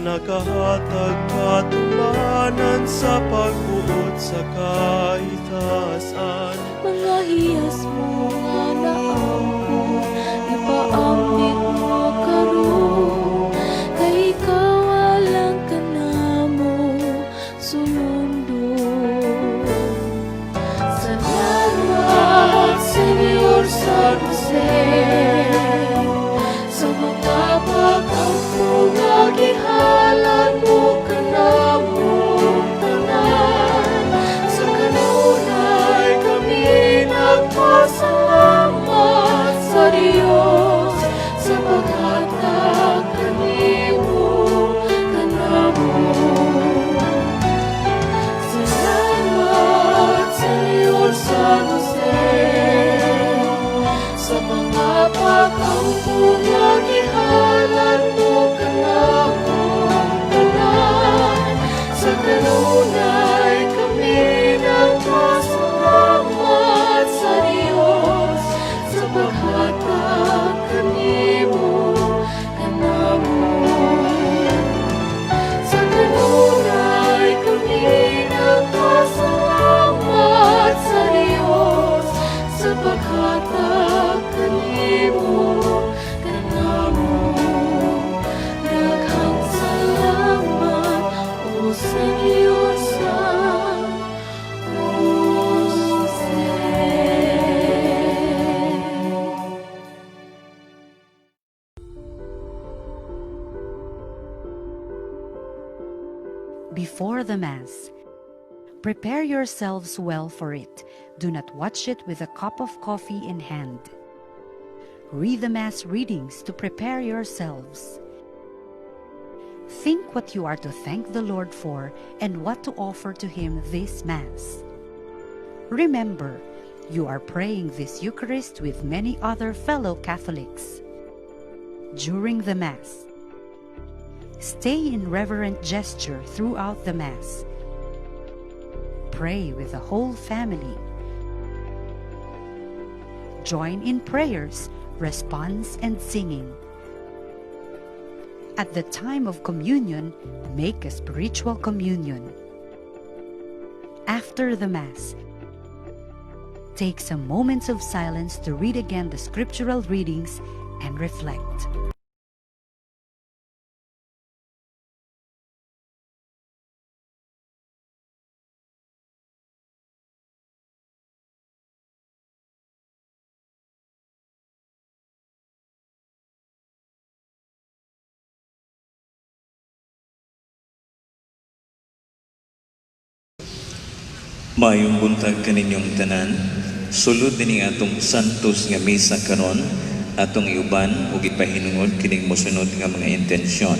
Nakahatag katumanan sa pagbuot sa kahitasan. Mga hiyas mo nga naampo, ipaambit mo karon, kay ikaw alang kanamo sulundon. Salamat, Senyor San Jose, sa mga pag-ampo nga gihalad mo kanamong tanan. Sa kanunay kami nagpasalamat sa Dios sa paghatag kanimo kanamo. Salamat, Senyor San Jose, sa mga pag-ampo nga gihalad mo kanamong tanan. Sa kanunay kami nagpasalamat sa Dios sa paghatag kanimo kanamo. Sa kanunay kami nagpasalamat sa Dios sa paghatag kanimo kanamo. Daghang salamat, O Senyor San Jose. Before the Mass, prepare yourselves well for it. Do not watch it with a cup of coffee in hand. Read the Mass readings to prepare yourselves. Think what you are to thank the Lord for and what to offer to Him this Mass. Remember, you are praying this Eucharist with many other fellow Catholics. During the Mass, stay in reverent gesture throughout the Mass. Pray with the whole family. Join in prayers, response, and singing. At the time of communion, make a spiritual communion. After the Mass, take some moments of silence to read again the scriptural readings and reflect. Maayong buntag kaninyong tanan. Sulod dinhi atong santos nga misa karon, atong iuban ug ipahinungod kining mosunod nga mga intensyon.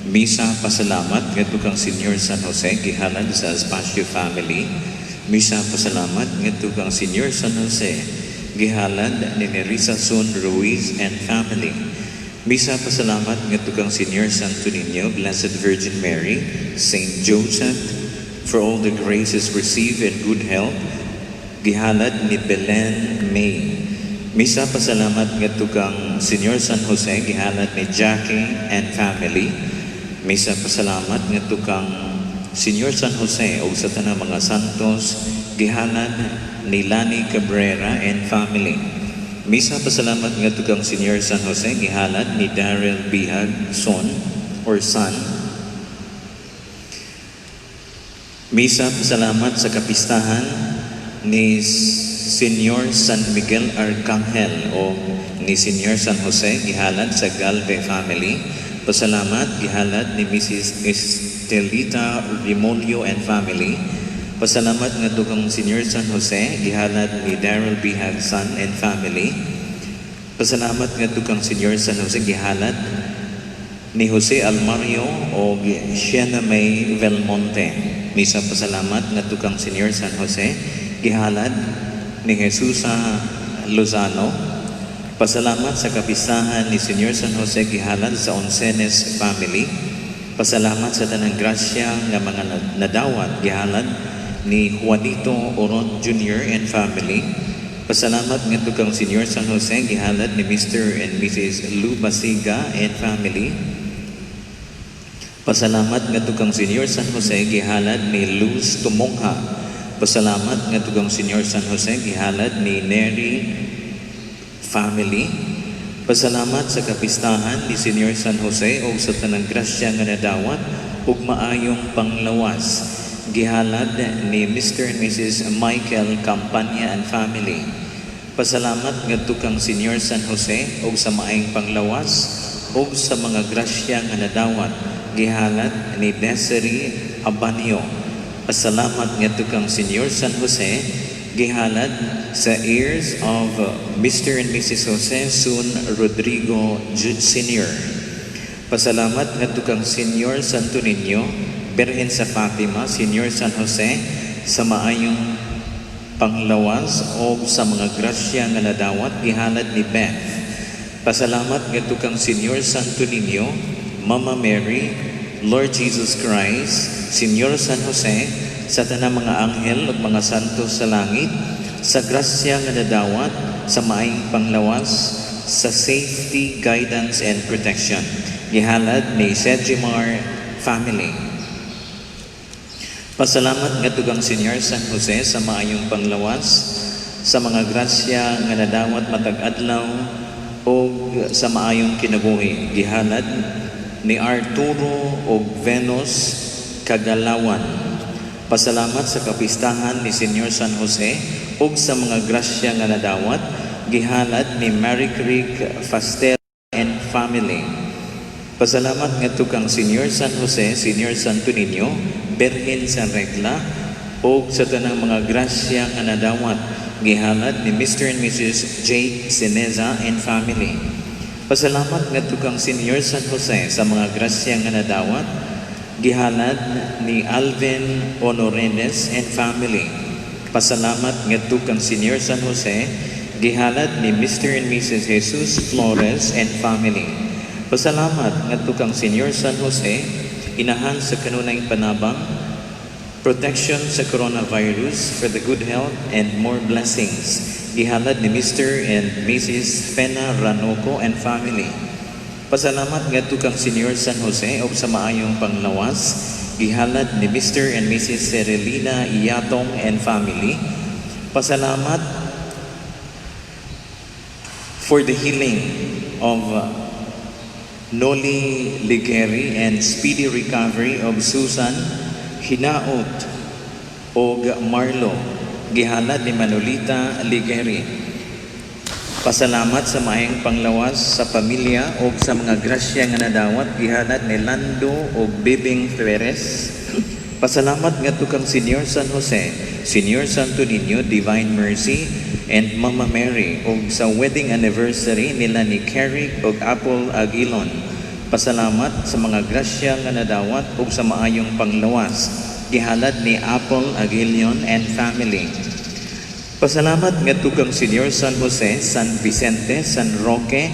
Misa pasalamat ngadto kang Senyor San Jose gihalad sa Espacio family. Misa pasalamat ngadto kang Senyor San Jose gihalad ni Nerissa Sun Ruiz and family. Misa pasalamat ngadto kang Senyor Santo Niño, Blessed Virgin Mary, Saint Joseph, for all the graces received and good health, gihalad ni Belen May. Misa pasalamat ngadto kang Senyor San Jose, gihalad ni Jackie and family. Misa pasalamat ngadto kang Senyor San Jose ug sa tanang mga santos, gihalad ni Lani Cabrera and family. Misa pasalamat ngadto kang Senyor San Jose, gihalad ni Daryl Bihag son or son. Misa pasalamat sa kapistahan ni Senyor San Miguel Arcangel o ni Senyor San Jose, gihalad sa Galve family. Pasalamat gihalad ni Mrs. Estelita Remolio and family. Pasalamat ngadto kang Senyor San Jose, gihalad ni Daryl Bihag son and family. Pasalamat ngadto kang Senyor San Jose, gihalad ni Jose Almario o Sienna May Belmonte. Misa pasalamat ngadto kang Senyor San Jose, gihalad ni Jesusa Lozano. Pasalamat sa kapistahan ni Senyor San Jose, gihalad sa Oncenes family. Pasalamat sa tanang grasya nga mga nadawat, gihalad ni Juanito Oron Jr. and family. Pasalamat ngadto kang Senyor San Jose, gihalad ni Mr. and Mrs. Lou Basiga and family. Pasalamat ngadto kang Senyor San Jose, gihalad ni Luz Tumongha. Pasalamat ngadto kang Senyor San Jose, gihalad ni Neri family. Pasalamat sa kapistahan ni Senyor San Jose ug sa tanang grasya nga nadawat ug maayong panglawas, gihalad ni Mr. and Mrs. Michael Campanya and family. Pasalamat ngadto kang Senyor San Jose ug sa maayong panglawas ug sa mga grasya nga nadawat, gihalad ni Desiree Abanyo. Pasalamat ngadto kang Senyor San Jose, gihalad sa heirs of Mr. and Mrs. Jose Sun Rodrigo Sr. Pasalamat ngadto kang Senyor Santo Niño, Birhen sa Fatima, Senyor San Jose, sa maayong panglawas o sa mga grasya nga nadawat, gihalad ni Beth. Pasalamat ngadto kang Senyor Santo Niño, Mama Mary, Lord Jesus Christ, Senyor San Jose, sa tanang mga anghel ug mga santo sa langit, sa grasya nga nadawat, sa maayong panglawas, sa safety, guidance, and protection, gihalad ni Sedgimar family. Pasalamat ngadto kang Senyor San Jose sa maayong panglawas, sa mga grasya nga nadawat matag adlaw ug sa maayong kinabuhi, gihalad ni Arturo ug Venus Kagalawan. Pasalamat sa kapistahan ni Senyor San Jose ug sa mga grasya nga nadawat, gihalad ni Mary Creek Fastel and family. Pasalamat ngadto kang Senyor San Jose, Senyor Santo Niño, Birhen sa Regla, ug sa tanang mga grasya nga nadawat, gihalad ni Mr. and Mrs. Jake Sineza and family. Pasalamat ngadto kang Senyor San Jose sa mga grasya nga nadawat, gihalad ni Alvin Honorenes and family. Pasalamat ngadto kang Senyor San Jose, gihalad ni Mr. and Mrs. Jesus Flores and family. Pasalamat ngadto kang Senyor San Jose, inahan sa kanunayng panabang, protection sa coronavirus, for the good health and more blessings, gihalad ni Mr. and Mrs. Fena Ranoco and family. Pasalamat ngadto kang Senyor San Jose ug sa maayong panglawas, gihalad ni Mr. and Mrs. Serelina Iyatong and family. Pasalamat for the healing of Noli Ligeri and speedy recovery of Susan Hinaot og Marlo, gihalad ni Manolita Ligeri. Pasalamat sa maayong panglawas sa pamilya ug sa mga grasya nga nadawat, gihalad ni Lando ug Bibing Perez. Pasalamat ngadto kang Senyor San Jose, Senyor Santo Niño, Divine Mercy, and Mama Mary ug sa wedding anniversary nila ni Carrie ug Apple Aguilon. Pasalamat sa mga grasya nga nadawat ug sa maayong panglawas, gihalad ni Apple Aguilion and family. Pasalamat ngadto kang Senyor San Jose, San Vicente, San Roque,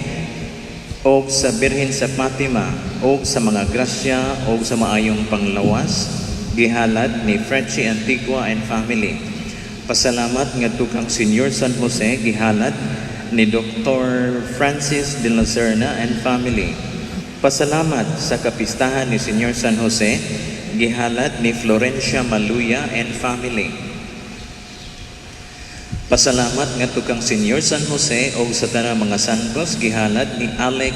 og sa Birhen sa Fatima, og sa mga grasya og sa maayong panglawas, gihalad ni Frenchie Antigua and family. Pasalamat ngadto kang Senyor San Jose, gihalad ni Dr. Francis de la Serna and family. Pasalamat sa kapistahan ni Senyor San Jose, gihalad ni Florencia Maluya and family. Pasalamat ngadto kang Senyor San Jose og sa tanang mga santos, gihalad ni Alec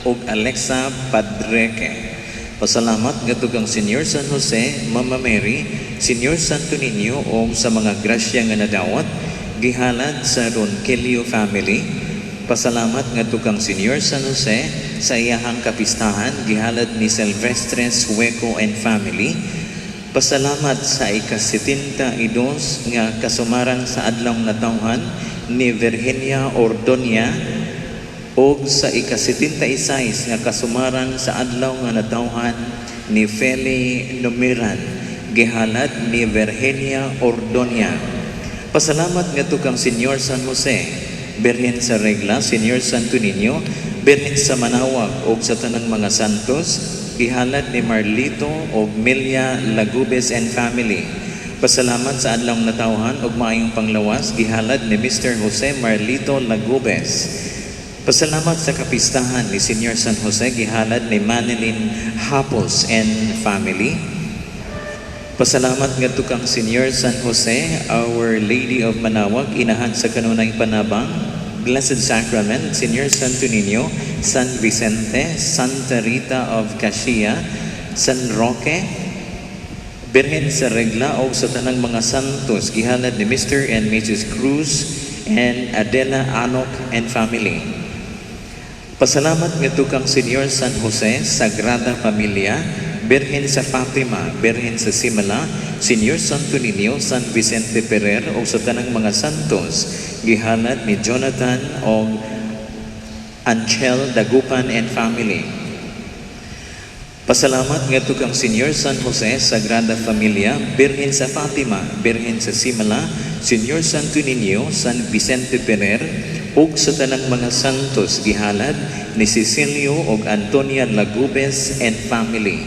ug Alexa Padreque. Pasalamat ngadto kang Senyor San Jose, Mama Mary, Senyor Santo Niño og sa mga grasya nga nadawat, gihalad sa Ronquillo family. Pasalamat ngadto kang Senyor San Jose sa iyahang kapistahan, gihalad ni Silvestre Sueco and family. Pasalamat sa ika-72 nga kasumarang sa adlaw natawhan ni Virginia Ordonia ug sa ika-76 nga kasumarang sa adlaw nga natawhan ni Feli Numiran, gihalad ni Virginia Ordonia. Pasalamat ngadto kang Senyor San Jose, Birhen sa Regla, Senyor Santo Niño, Birhen sa Manaoag ug sa tanang mga santos, gihalad ni Marlito ug Milia Lagubes and family. Pasalamat sa adlaw natawhan ug maayong panglawas, gihalad ni Mr. Jose Marlito Lagubes. Pasalamat sa kapistahan ni Senior San Jose, gihalad ni Manilyn Hapos and family. Pasalamat ngadto kang Senior San Jose, Our Lady of Manaoag, Inahan sa Kanunay Panabang, Blessed Sacrament, Senior Santo Niño, San Vicente, Santa Rita of Cascia, San Roque, Birhen sa Regla o sa tanang mga santos, gihalad ni Mr. and Mrs. Cruz and Adela Anok and family. Pasalamat ngadto kang Senior San Jose, Sagrada Familia, Birhen sa Fatima, Birhen sa Simala, Senior Santo Niño, San Vicente Ferrer o sa tanang mga santos, gihalad ni Jonathan og Angel Dagupan and family. Pasalamat ngadto kang Senior San Jose, Sagrada Familia, Birhen sa Fatima, Birhen sa Simala, Senior Santo Niño, San Vicente Ferrer, ug sa tanang mga santos, gihalad ni Cecilio ug Antonia Lagubes and family.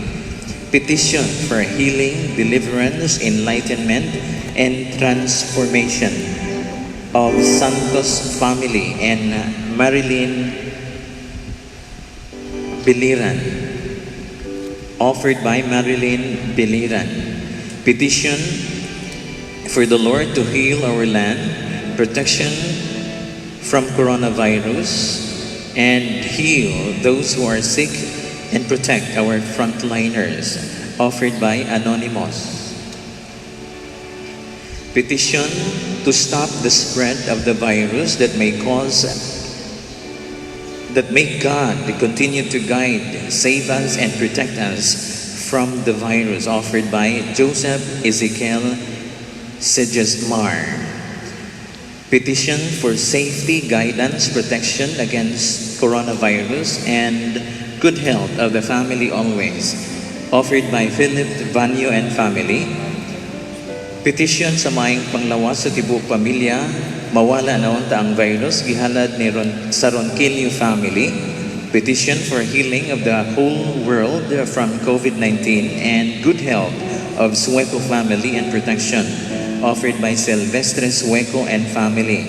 Petition for healing, deliverance, enlightenment, and transformation of Santos family and Marilyn Biliran, offered by Marilyn Biliran. Petition for the Lord to heal our land, protection from coronavirus, and heal those who are sick and protect our frontliners, offered by Anonymous. Petition to stop the spread of the virus that may God continue to guide, save us, and protect us from the virus, offered by Joseph Ezekiel Segesmar. Petition for safety, guidance, protection against coronavirus, and good health of the family always, offered by Philip Vanyo and family. Petition sa maayong panglawas sa tibuok pamilya, mawala na unta ang virus, gihalad ni Ron, sa Ronquillo family. Petition for healing of the whole world from COVID-19 and good health of Sueco family and protection, offered by Silvestre Sueco and family.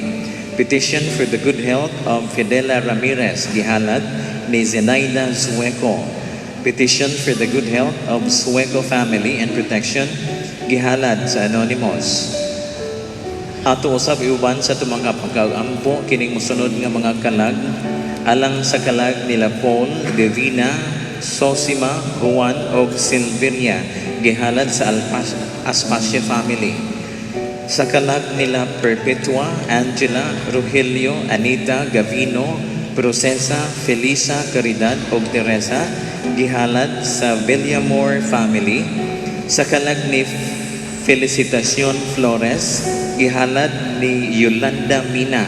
Petition for the good health of Fidela Ramirez, gihalad ni Zenaida Sueco. Petition for the good health of Sueco family and protection, gihalad sa Anonymous. Ato usab iuban sa atong mga pag-ampo kining mosunod nga mga kalag alang sa kalag nila Paul, Divina, Sosima, Juan ug Silveria, gihalad sa Aspasia family. Sa kalag nila Perpetua, Angela, Rogelio, Anita, Gavino, Procesa, Felisa, Caridad ug Teresa, gihalad sa Villamor family. Sa kalag ni Felicitacion Flores, gihalad ni Yolanda Mina.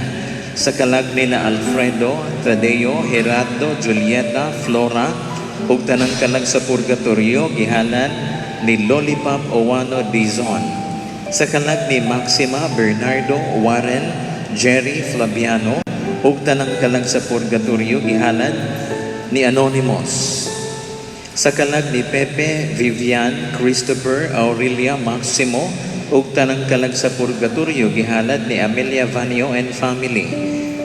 Sa kalag nila Alfredo, Tadeo, Gerardo, Julieta, Flora, ug tanang kalag sa Purgatorio, gihalad ni Lollipop Owano Dizon. Sa kalag ni Maxima, Bernardo, Warren, Jerry, Flaviano, ug tanang kalag sa Purgatorio, gihalad ni Anonymous. Sa kalag ni Pepe, Vivian, Christopher, Aurelia, Maximo, ug tanang kalag sa Purgatorio, gihalad ni Amelia Vanio and family.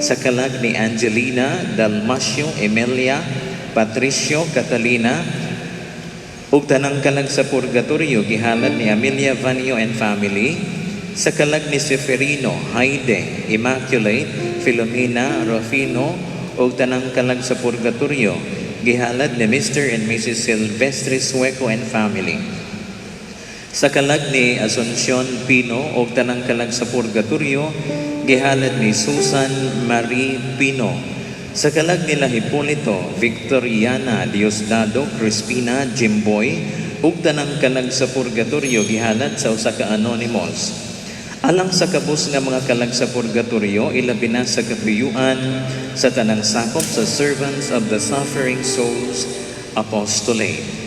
Sa kalag ni Angelina, Dalmasio, Emilia, Patricio, Catalina, ug tanang kalag sa Purgatorio, gihalad ni Amelia Vanio and family. Sa kalag ni Seferino, Haide, Immaculate, Filomena, Rufino, ug tanang kalag sa Purgatorio, gihalad ni Mr. and Mrs. Silvestre Sueco and family. Sa kalag ni Asuncion Pino ug tanang kalag sa Purgatorio, gihalad ni Susan Marie Pino. Sa kalag nila Hipolito, Victoriana, Diosdado, Crispina, Jimboy, ug tanang kalag sa Purgatorio, gihalad sa usa ka Anonymous. Alang sa kabus nga mga kalag sa Purgatorio, ilabi na sa katuyuan sa tanang sakop sa Servants of the Suffering Souls Apostolate.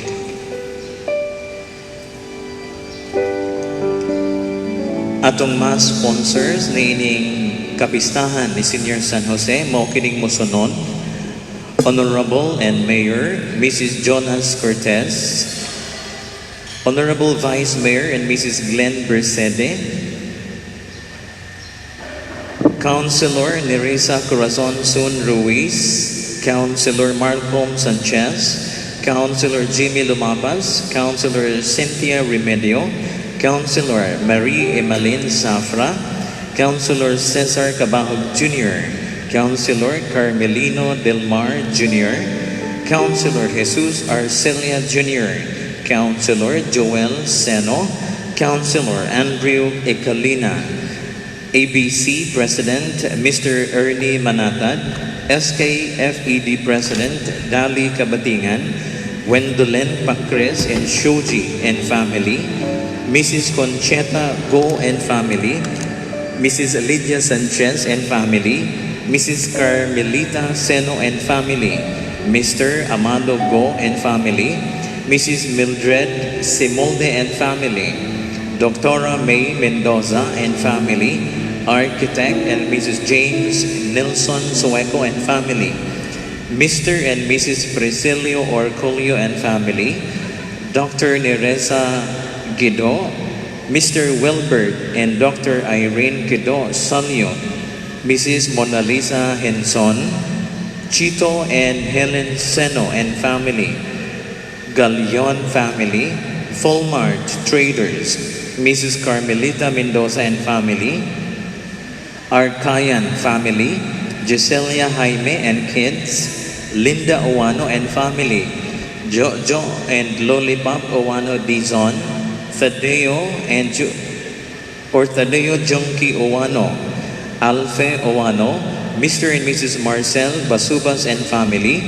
Atong mass sponsors niining kapistahan ni Senior San Jose mao kining mosunod: Honorable and Mayor Mrs. Jonas Cortez, Honorable Vice Mayor and Mrs. Glenn Bercede, Councilor Nerissa Corazon Sun Ruiz, Councilor Malcolm Sanchez, Councilor Jimmy Lumapas, Councilor Cynthia Remedio, Councilor Marie Emeline Zafra, Councilor Cesar Cabahug Jr., Councilor Carmelino Del Mar Jr., Councilor Jesus Arcelia Jr., Councilor Joel Seno, Councilor Andrew Ecalina, ABC President Mr. Ernie Manatad, SKFED President Dali Kabatingan, Gwendolyn Pacres and Shoji and family, Mrs. Concheta Go and family, Mrs. Lydia Sanchez and family, Mrs. Carmelita Seno and family, Mr. Amado Go and family, Mrs. Mildred Simolde and family, Doctora May Mendoza and family, Architect and Mrs. James Nilsson Sueco and family, Mr. and Mrs. Priscilio Orcolio and family, Dr. Neresa Guido, Mr. Wilbert and Dr. Irene Guido Sanyo, Mrs. Mona Lisa Henson, Chito and Helen Seno and family, Galion family, Fulmart Traders, Mrs. Carmelita Mendoza and family, Arcayan family, Giselia Jaime and kids, Linda Owano and family, Jojo and Lollipop Owano Dizon, Thadeo and or Thadeo Junkie Owano, Alfe Owano, Mr. and Mrs. Marcel Basubas and family,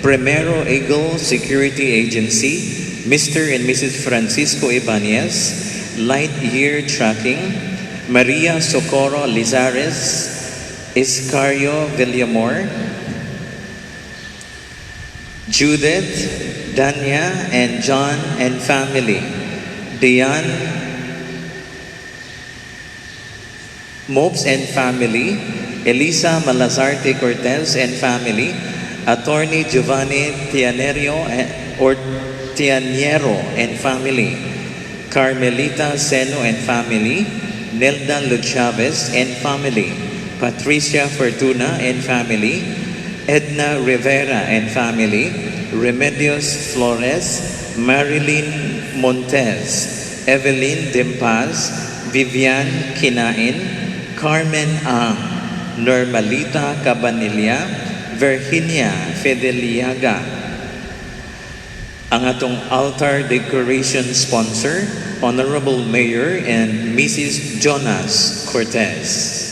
Primero Eagle Security Agency, Mr. and Mrs. Francisco Ibanez, Lightyear Tracking, Maria Socorro Lizares, Iscario Villamor, Judith, Danya, and John and family, Diane Mopes and family, Elisa Malazarte Cortez and family, Attorney Giovanni Tianerio or Tianiero and family, Carmelita Seno and family, Nelda Luchavez and family, Patricia Fortuna and family, Edna Rivera and family, Remedios Flores, Marilyn Montez, Evelyn Dimpaz, Vivian Kinain, Carmen Ang, Normalita Cabanilla, Virginia Fideliaga. Ang atong altar decoration sponsor, Honorable Mayor and Mrs. Jonas Cortez.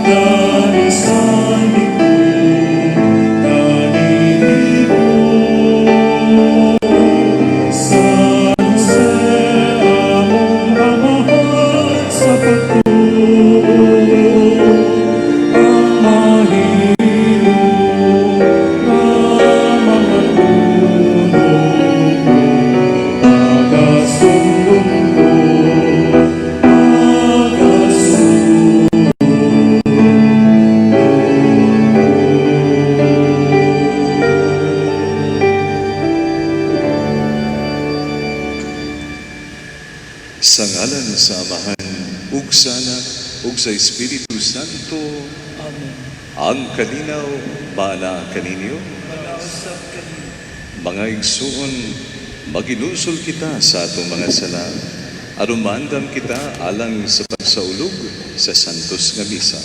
Nagaisalig ko kanimo, San Jose, among amahan sa pagtuo, ang mahimo nga mga puno, tagasundon ko, tagasundon ko. Sa ngalan sa Amahan, ug sa Anak, ug sa Espiritu Santo. Amen. Ang kalinaw maanaa kaninyo. Manausab kanimo. Mga igsuon, maginulsol kita sa atong mga sala aron maandam kita alang sa pagsaulog sa Santos nga Misa.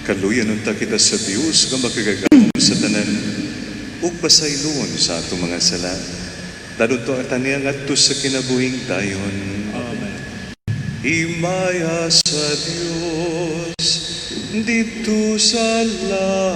Kaluyan unta kita sa Dios nga makagagahom sa tanan ug pasayloon sa atong mga sala. Dadto ang taniya ngadto sa kinabuhing dayon. Amen. Himaya sa Dios didto sa langit.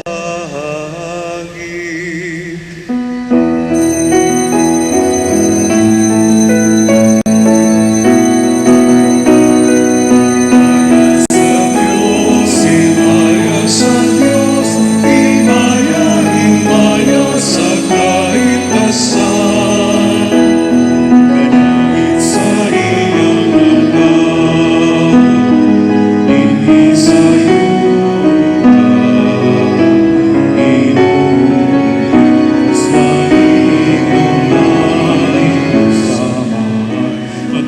Sa Dios, himaya sa Dios, himaya, himaya sa kaitasan. Kanangit sa iyang ngalan, dinhi sa yuta, Ginoo sa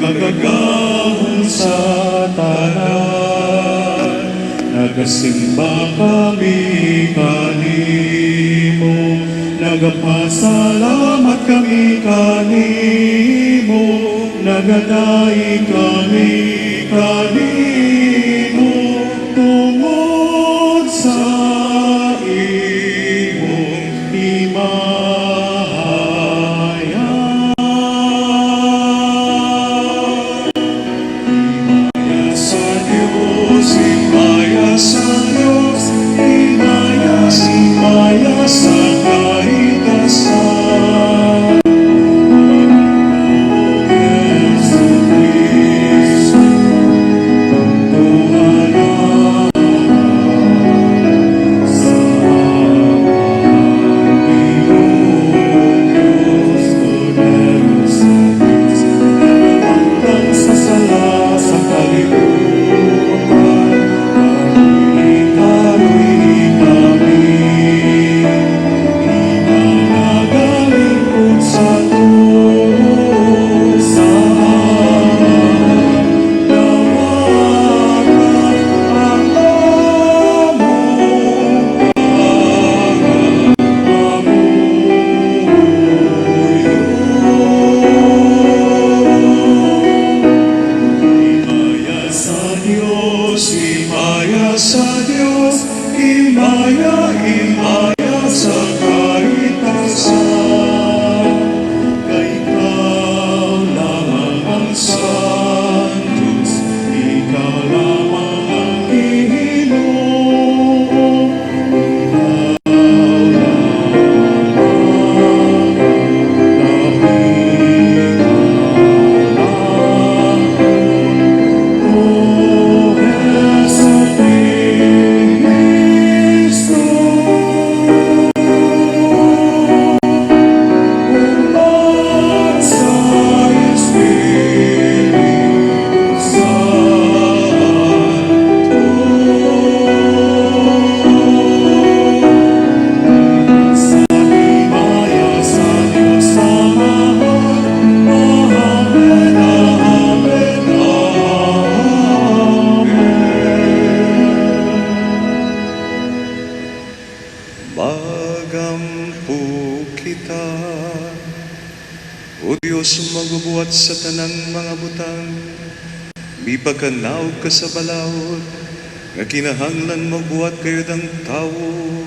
Makagagahom sa tanan, nagasimba kami kanimo, nagapasalamat kami kanimo, nagadaig kami kanimo, tungod sa imong himaya. Himaya sa Diyos, himaya sa Diyos, himaya, himaya sa kaitasan. Jesu Cristo, sa tanang mga butang. Mipakanaog ka sa balaod, nga kinahanglan magbuhat kayod ang tawo.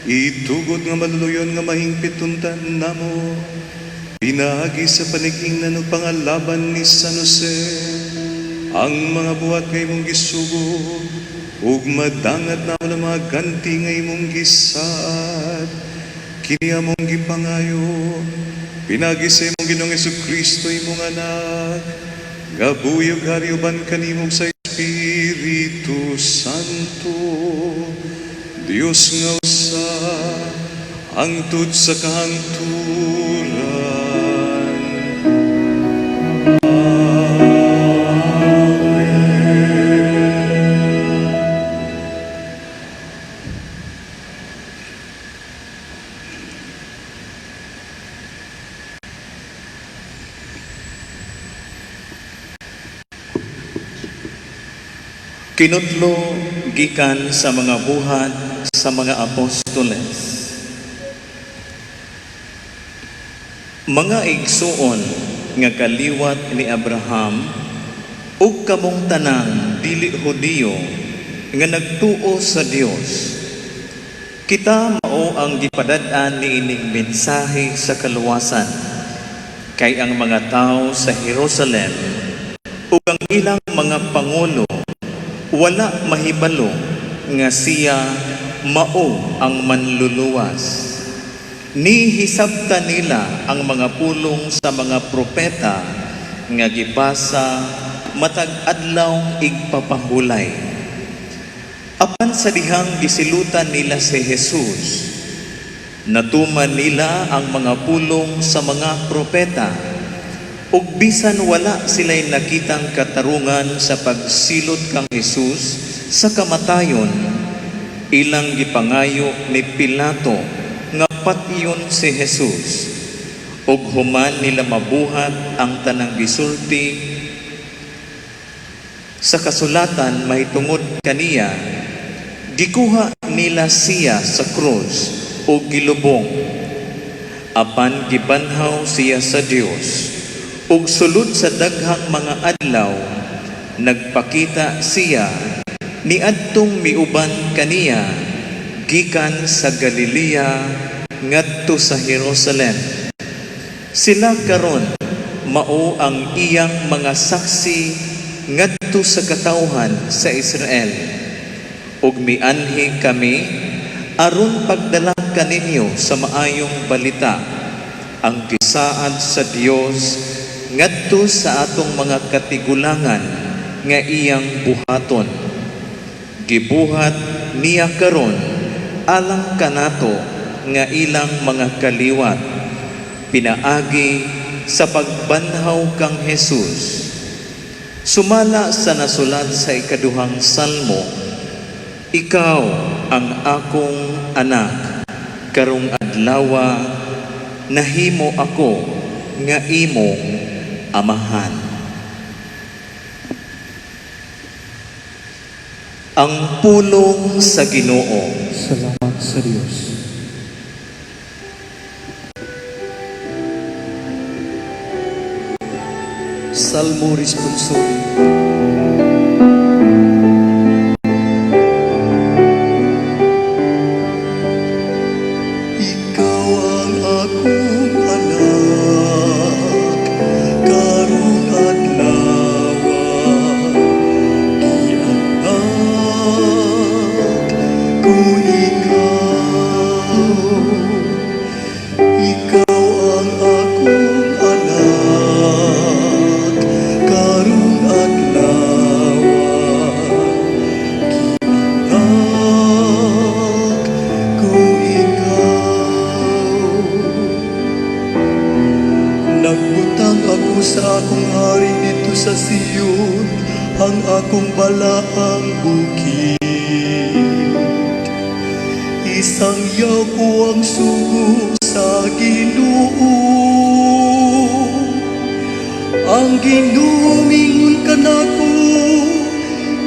Itugot nga maluluyon nga mahingpit untan namo. Pinaagi sa panig-ingnan ug pangalaban ni San Jose, ang mga buhat nga imong gisugo, ug madangat namo ang mga ganti nga imong gisaad. Kini among gipangayo, pinaagi sa imong Ginoong Kristo, imong anak, nga buhi ug hari uban kanimo sa Espiritu Santo, Dios nga usa, hangtod sa kahangturan. Amen. Kinutlo gikan sa mga Buhat sa mga Apostoles. Mga igsuon nga kaliwat ni Abraham ug kamong tanang dili Hudiyo nga nagtuo sa Dios. Kita mao ang gipadad-an niining mensahe sa kaluwasan kay ang mga tao sa Jerusalem ug ang ilang mga pangulo wala mahibalo nga siya mao ang manluluwas. Nihisabta nila ang mga pulong sa mga propeta nga gibasa matag adlaw igpapahulay. Apan sa dihang gisilutan nila si Jesus, natuman nila ang mga pulong sa mga propeta ug bisan wala sila'y nakitang katarungan sa pagsilot kang Jesus sa kamatayon, ilang gipangayo ni Pilato nga patyon si Jesus. Ug human nila mabuhat ang tanang gisulti sa kasulatan mahitungod kaniya, gikuha nila siya sa krus ug gilubong. Apan gibanhaw siya sa Dios ug sulod sa daghang mga adlaw nagpakita siya niadtong miuban kaniya gikan sa Galilea ngadto sa Jerusalem. Sila karon mao ang iyang mga saksi ngadto sa katawhan sa Israel. Ug mianhi kami aron pagdala kaninyo sa maayong balita, ang gisaad sa Dios ngadto sa atong mga katigulangan nga iyang buhaton. Gibuhat niya karon alang kanato nga ilang mga kaliwat, pinaagi sa pagbanhaw kang Jesus. Sumala sa nasulat sa ikaduhang salmo, "Ikaw ang akong anak, karong adlawa nahimo ako nga imong amahan." Ang pulong sa Ginoo. Salamat sa Dios. Salmo Responsory. Ikaw ang akong anak, karong adlawa, gianak ko ikaw. Ikaw ang akong anak, karong adlawa, gianak ko ikaw. Nagbutang ako sa akong hari didto sa Sion, ang akong balaang bukid. Isangyaw ko ang sugo sa Ginoo. Ang Ginoo mingon kanako,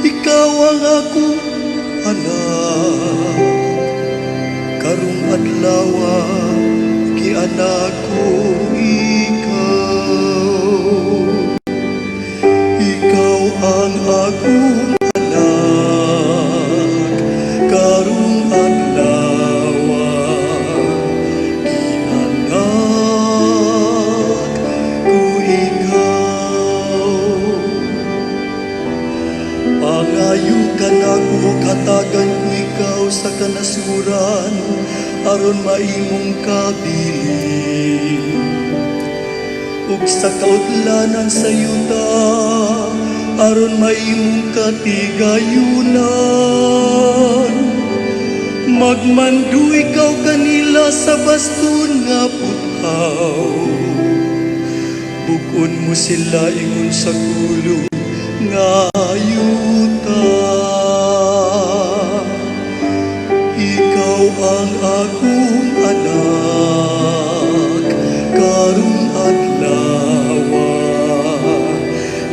"Ikaw ang akong anak. Karong adlawa, gianak ko ikaw." ang akong anak, karong adlaw, gianak ko ikaw. Pangayo kanako, hatagan ko ikaw sa kanasuran aron maimong kabilin ug sa kautlanan sa yuta aron maimong katigayunan. Magmando ikaw kanila sa baston nga puthaw, buk-on mo sila ingon sa kulo nga yuta. Ikaw ang akong anak, karong adlaw,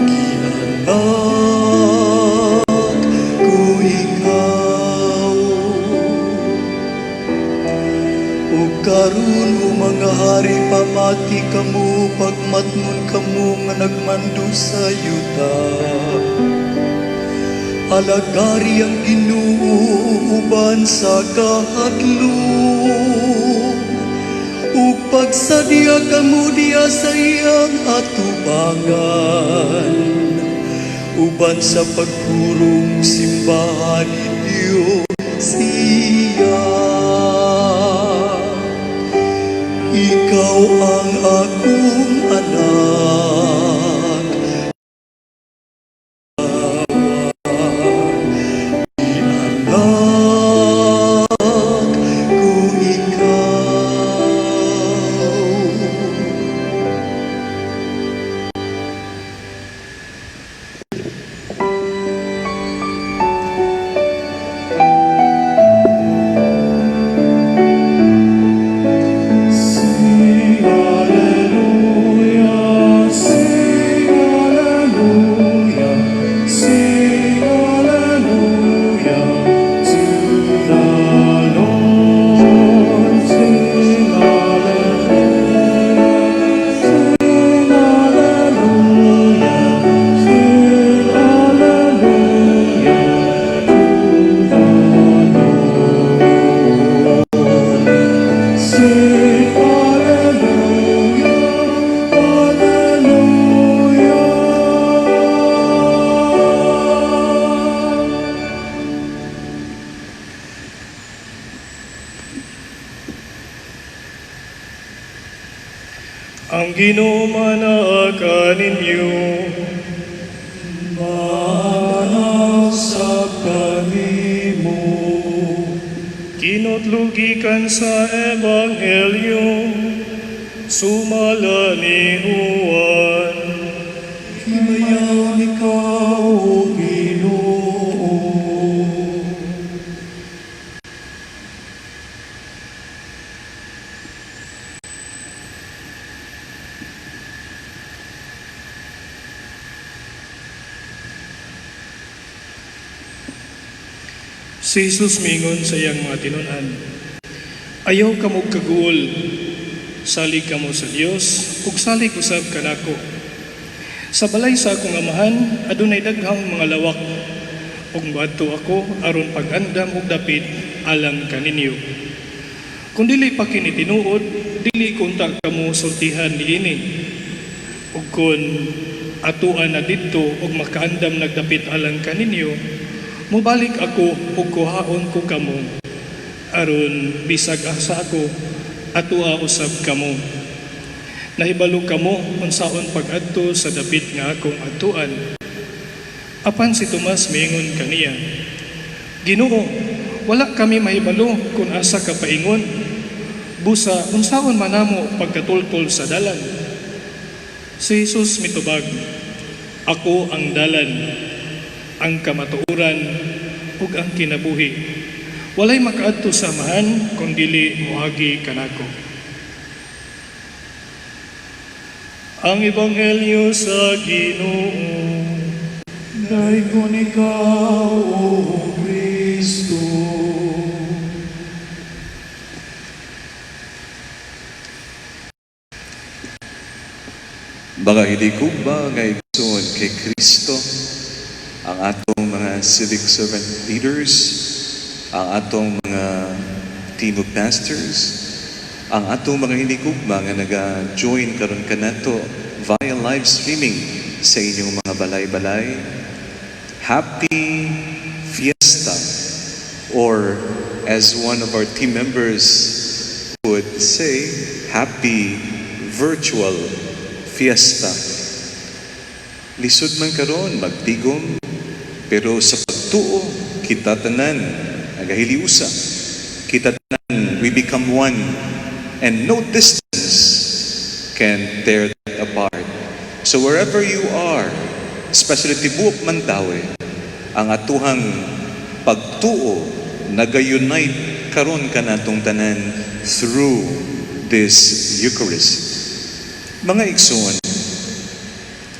gianak ko ikaw. Ug karon, o mga hari, pamati kamo, pagmatngon kamo nga nagmando sa yuta. Alagari ang Ginoo uban sa kahadlok ug pagsadya kamo diha sa iyang atubangan uban sa pagkurong simbahan ni Dios siya. Ikaw ang akong anak, anak ko ikaw. Sing hallelujah, sing hallelujah, sing hallelujah to the Lord. Sing hallelujah, sing hallelujah, sing hallelujah to the Lord. Sing hallelujah, hallelujah. Ang Ginoo manaa kaninyo. Maanaa sab kanimo. Kinotlo gikan sa Ebanghelyo sumala ni Juan. Himayaon ikaw, O Ginoo. Si Jesus miingon sa iyang mga tinun-an, "Ayaw kamo kaguol, salig kamo sa Dios, ug salig usab kanako. Sa balay sa akong amahan, adunay daghang mga lawak, ug moadto ako aron pag-andam og dapit alang kaninyo. Kung dili pa kini tinuod, dili ko unta kamo sultihan niini. Ug kun atuan na didto ug makaandam nagdapit alang kaninyo, mobalik ako ug kuhaon ko kamo aron bisag asa ako, atua usab kamo. Nahibalo kamo unsaon pag-adto sa dapit nga akong adtuan." Apan si Tomas miingon kaniya, "Ginoo, wala kami mahibalo kung asa ka paingon. Busa unsaon man namo pagkatultol sa dalan?" Si Jesus mitubag, "Ako ang dalan, ang kamatuoran ug ang kinabuhi. Walay makaadto sa Amahan kung dili moagi kanako." Ang Ebanghelyo sa Ginoo. Daygon ikaw, O Kristo. Mga hinigugma nga igsoon kay Kristo, Ang atong mga civic servant leaders, ang atong mga team of pastors, ang atong mga hinigugma nga naga-join karon kanato via live streaming sa inyong mga balay-balay. Happy Fiesta, or as one of our team members would say, happy virtual fiesta. Lisod man karon magtigom, pero sa pagtuo kita tanan nagahiliusa. Kita tanan, we become one and no distance can tear that apart. So wherever you are, especially tibuok Mandaue, ang atuhang pagtuo naga-unite karon kanatong tanan through this Eucharist. Mga igsoon,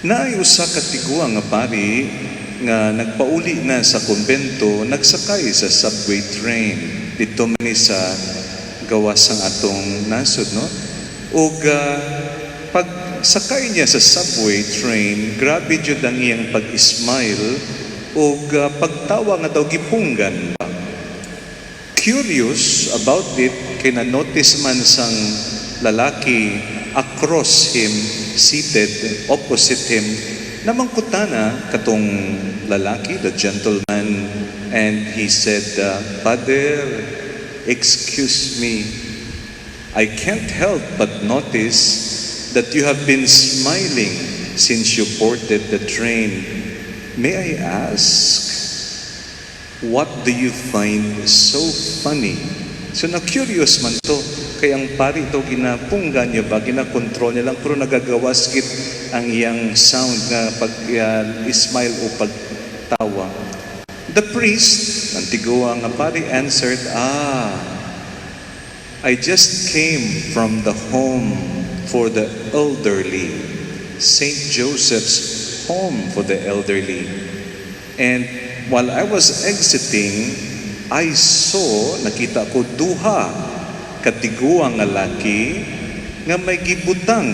naay usa ka tiguang nga pari nga nagpauli na sa kumbento, nagsakay sa subway train didto man ni sa gawas sang atong nasod, no? Ug pag sakay niya sa subway train, grabe jud ang iyang pag-smile ug pagtawa nga daw gipunggan ba. Curious about it kay na-notice man sang lalaki across him, seated opposite him. Namangkutana katong lalaki, the gentleman, and he said, "Father, excuse me, I can't help but notice that you have been smiling since you boarded the train. May I ask, what do you find so funny?" So na-curious man to, kay ang pari to ginapunggan niya ba, ginakontrol niya lang, pero nagagawas gid ang iyang sound nga pag smile o pagtawa. The priest, ang tiguang nga pari, answered, "Ah, I just came from the home for the elderly, St. Joseph's Home for the Elderly. And while I was exiting, I saw, nakita ko duha katiguang nga laki nga may gibutang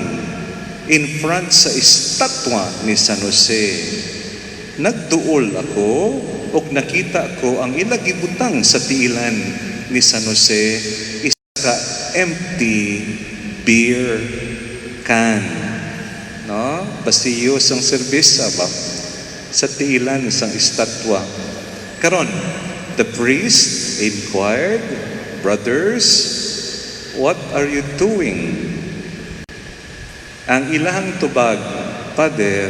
in front sa estatwa ni San Jose. Nagduol ako ug nakita ko ang ila gibutang sa tiilan ni San Jose isa ka empty beer can." No? Basiyo sang serbesa ba sa tiilan sang estatwa. Karon, the priest inquired, "Brothers, what are you doing?" Ang ilahang tubag, "Father,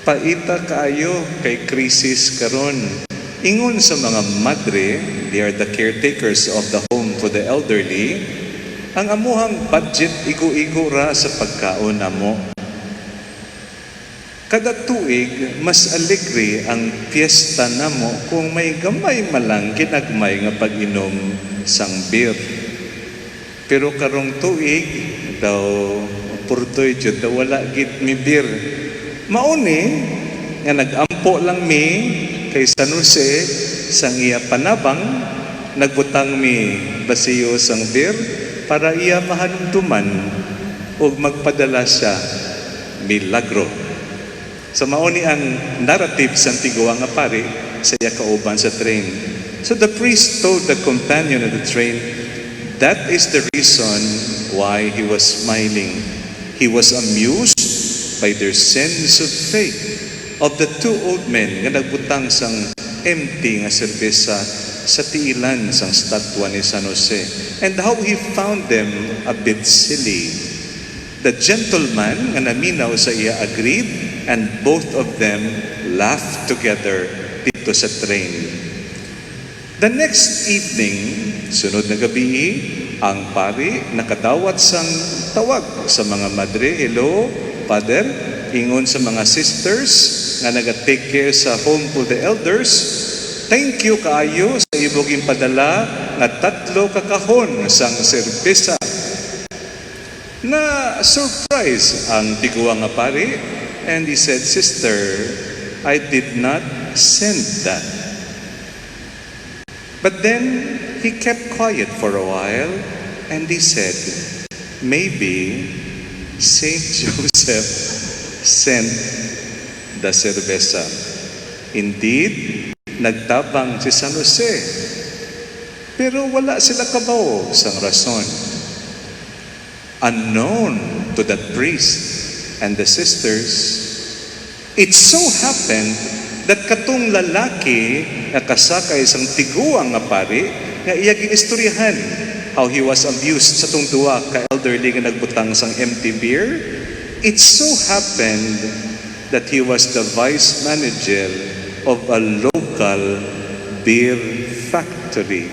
paita kaayo kay krisis karon. Ingon sa mga madre," they are the caretakers of the home for the elderly, "ang amuhang budget igo-igo ra sa pagkaon namo. Kada tuig, mas alegre ang piyesta namo kung may gamay malang ginagmay nga pag-inom sang beer. Pero karong tuig, daw purtoy jud, daw wala gid mi beer. Mauni nga nag-ampo lang mi kay San Jose sang iya panabang, nagbutang mi basiyo sang beer para iya mahanumduman ug magpadala siya milagro." So mauni ang narrative sa tiguang nga pari sa iya kauban sa train. So the priest told the companion of the train that is the reason why he was smiling. He was amused by their sense of faith of the two old men nga nagbutang sang empty nga serbesa sa tiilan sang statwa ni San Jose and how he found them a bit silly. The gentleman nga naminaw sa iya agreed and both of them laughed together didto sa train. The next evening, sunod na gabi, ang pari nakadawat sang tawag sa mga madre, "Hello, Father," ingon sa mga sisters nga naga-take care sa home for the elders, "Thank you kaayo sa imong padala nga tatlo ka kahon sang serbesa." Na surprise ang tiguang nga pari and he said, "Sister, I did not send that." But then he kept quiet for a while and he said, "Maybe Saint Joseph sent the cerveza." Indeed, nagtabang si San Jose. Pero wala sila kabaw sang rason. Unknown to that priest and the sisters, it so happened that katong lalaki nga kasakay sang tiguang nga pari nga iya ginistoryahan how he was abused sa tong duwa ka elderly nga nagbutang sang empty beer. It so happened that he was the vice manager of a local beer factory.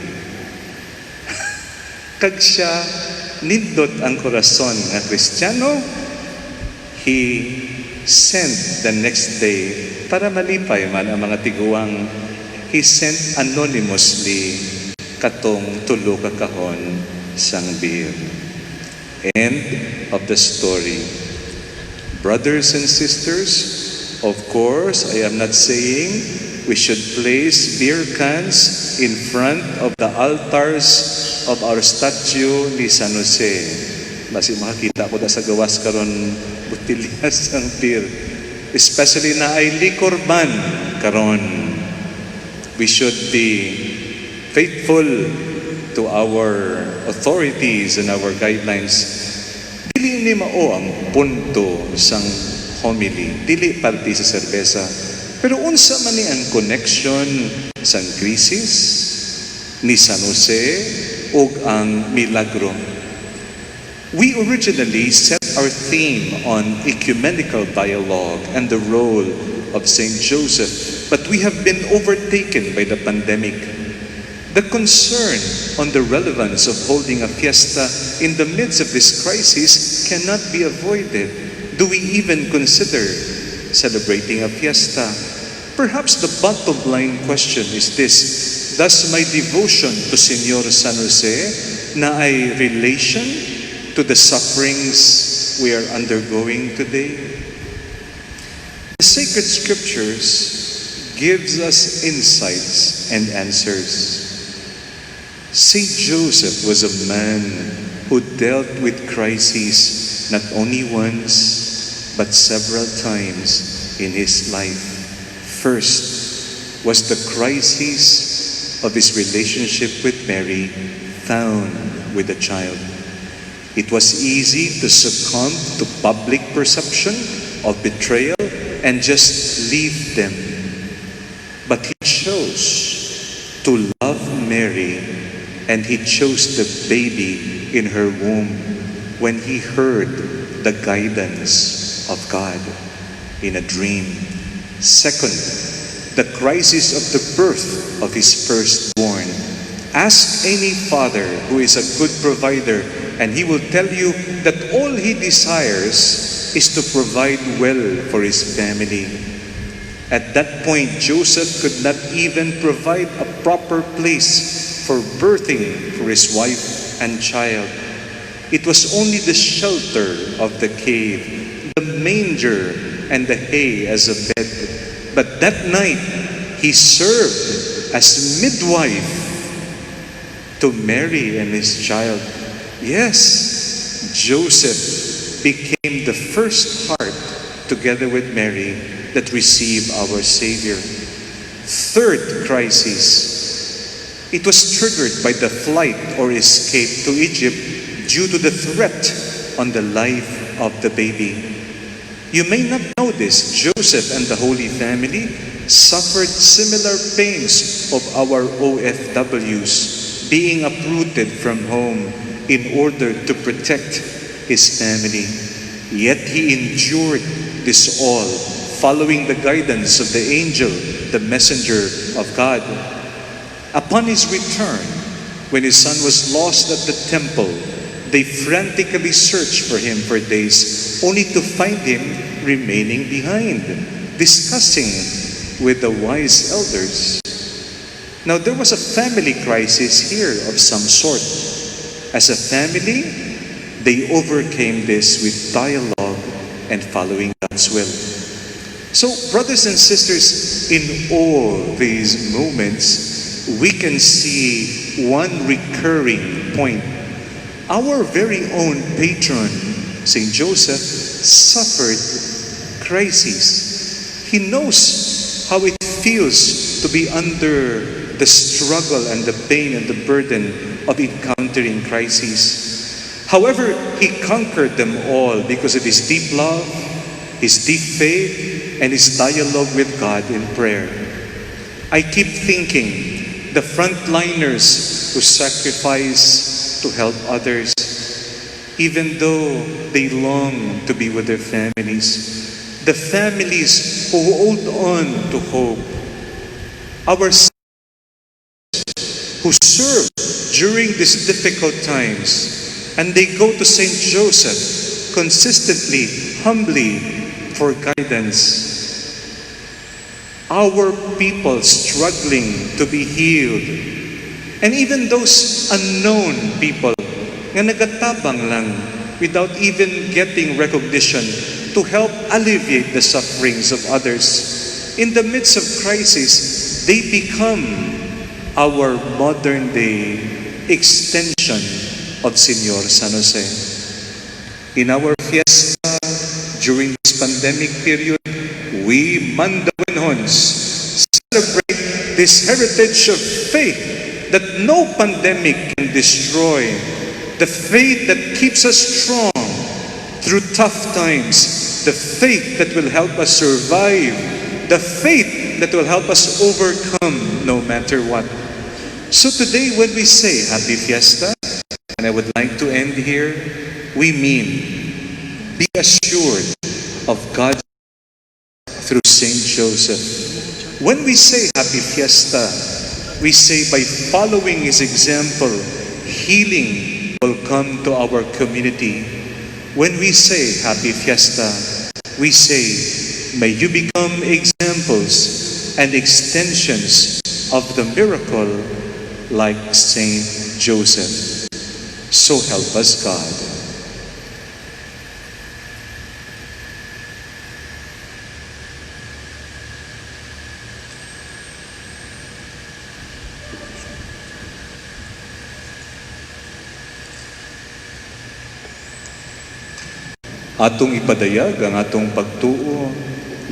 Kag siya nindot ang korason nga Kristiyano, he sent the next day para malipay man ang mga tiguang. He sent anonymously katong tulo ka kahon sang beer. End of the story. Brothers and sisters, of course, I am not saying we should place beer cans in front of the altars of our statue ni San Jose. Basi makakita ko da sa gawas karon botellas ang beer. Especially naay liquor ban karon. We should be faithful to our authorities and our guidelines. Dili ni mao ang punto sang homily, dili parte sa serbesa. Pero unsa man ni ang connection sang krisis ni San Jose ug ang milagro? We originally set our theme on ecumenical dialogue and the role of Saint Joseph, but we have been overtaken by the pandemic. The concern on the relevance of holding a fiesta in the midst of this crisis cannot be avoided. Do we even consider celebrating a fiesta? Perhaps the bottom line question is this: Does my devotion to Señor San Jose naay relation to the sufferings we are undergoing today? The sacred scriptures gives us insights and answers. Saint Joseph was a man who dealt with crises not only once, but several times in his life. First was the crisis of his relationship with Mary, found with a child. It was easy to succumb to public perception of betrayal and just leave them. But he chose to love Mary, and he chose the baby in her womb when he heard the guidance of God in a dream. Second, the crisis of the birth of his firstborn. Ask any father who is a good provider, and he will tell you that all he desires is to provide well for his family. At that point, Joseph could not even provide a proper place for birthing for his wife and child. It was only the shelter of the cave, the manger, and the hay as a bed. But that night, he served as midwife to Mary and his child. Yes, Joseph became the first heart together with Mary that received our Savior. Third crisis, it was triggered by the flight or escape to Egypt due to the threat on the life of the baby. You may not know this, Joseph and the Holy Family suffered similar pains of our OFWs, being uprooted from home in order to protect his family. Yet he endured this all, following the guidance of the angel, the messenger of God. Upon his return, when his son was lost at the temple, they frantically searched for him for days, only to find him remaining behind, discussing with the wise elders. Now, there was a family crisis here of some sort. As a family, they overcame this with dialogue and following God's will. So, brothers and sisters, in all these moments, we can see one recurring point. Our very own patron, St. Joseph, suffered crises. He knows how how it feels to be under the struggle and the pain and the burden of encountering crises. However, he conquered them all because of his deep love, his deep faith, and his dialogue with God in prayer. I keep thinking the frontliners who sacrifice to help others, even though they long to be with their families, the families who hold on to hope, our who serve during these difficult times, and they go to Saint Joseph consistently, humbly, for guidance. Our people struggling to be healed, and even those unknown people nga nagatabang lang without even getting recognition to help alleviate the sufferings of others. In the midst of crisis, they become our modern day extension of Señor San Jose. In our fiesta during this pandemic period, we Mandauenhons celebrate this heritage of faith that no pandemic can destroy. The faith that keeps us strong through tough times, the faith that will help us survive, the faith that will help us overcome no matter what. So today, when we say Happy Fiesta, and I would like to end here, we mean be assured of God through Saint Joseph. When we say Happy Fiesta, we say by following his example, healing will come to our community. When we say Happy Fiesta, we say, may you become examples and extensions of the miracle like Saint Joseph. So help us God. Atong ipadayag ang atong pagtuo.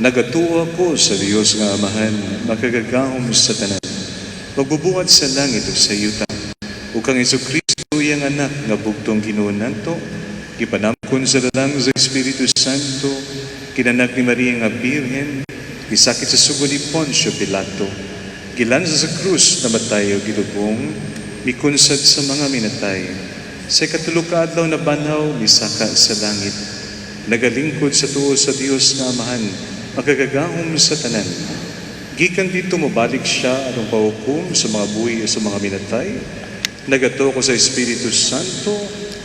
Nagatuo ako sa Dios nga Amahan, makagagahom sa tanan, magbubuhat sa langit ug sa yuta, ug kang Kristo, iyang anak nga bugtong Ginoo nato, gipanamkon sa lalang sa Espiritu Santo, kinanak ni Maria nga Birhen, gisakit sa sugod ni Poncio Pilato, gilansa sa krus, namatay ug gilubong, mikunsad sa mga minatay. Sa ikatulo ka adlaw nabanhaw, misaka sa langit, nagalingkod sa tuo sa Dios nga Amahan, makagagahom sa tanan. Gikan didto mobalik siya aron pahukom sa mga buhi sa mga minatay. Nagatuo ko sa Espiritu Santo,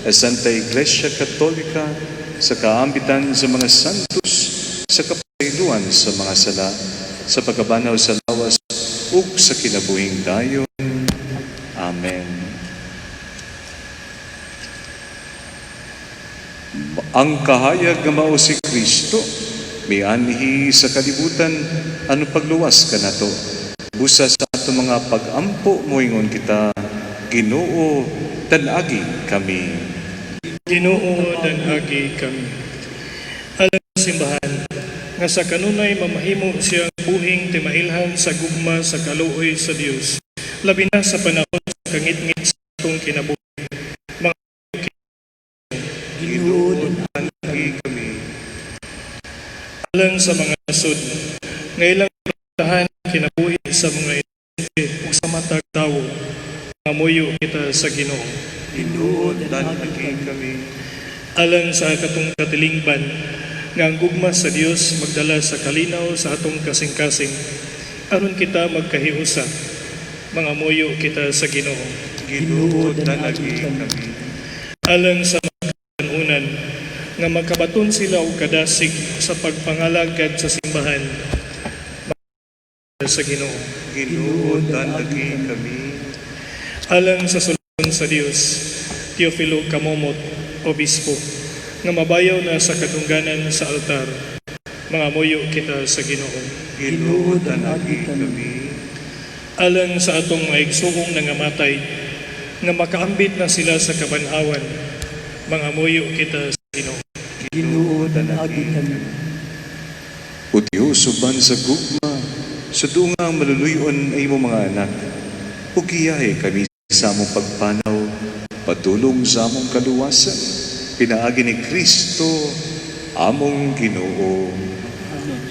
sa Santa Iglesia Katolika, sa kaambitan sa mga santos, sa kapasayloan sa mga sala, sa pagkabanhaw sa lawas, ug sa kinabuhing dayon. Amen. Ang kahayag nga mao si Kristo, mianhi sa kalibutan, aron pagluwas kanato. Busa sa ato mga pag-ampo, moingon kita, Ginoo, dan-agi kami. Ginoo, dan-agi kami. Alang sa simbahan, nga sa kanunay mamahimo siyang buhing timailhan sa gugma sa kaluoy sa Dios, labi na sa panahon sa kangitngit sa atong kinabuhi. Mga Ginoo, dan-agi kami. Alang sa mga nasod, nga ilang protektahan ang kinabuhi sa mga inosente ug sa matag tawo, mangamuyo kita sa Ginoo. Ginoo, dan-agi kami. Alang sa katong katilingban, nga ang gugma sa Dios magdala sa kalinaw sa atong kasing-kasing, aron kita magkahiusa, mangamuyo kita sa Ginoo. Ginoo, dan-agi kami. Alang sa mga kanunan, nga makabaton sila og kadasig sa pagpangalagad sa simbahan, sa Ginoo. Ginoo, dan-agi kami. Alang sa sulon sa Dios, Teofilo Camomot, Obispo, nga mabayaw na sa kadungganan sa altar, mangamuyo kita sa Ginoo. Ginoo, dan-agi kami. Alang sa atong mga igsuong nangamatay, nga makaambit na sila sa kabanhawan, mangamuyo kita sa Ginoo. Ginoo, dan-agi kami. O Diyos, uban sa gugma, Sudunga ang maluluyon ay imong mga anak. Ug giyahe kami sa among pagpanaw, padulong sa among kaluwasan, pinaagi ni Kristo, among Ginoo. Amen.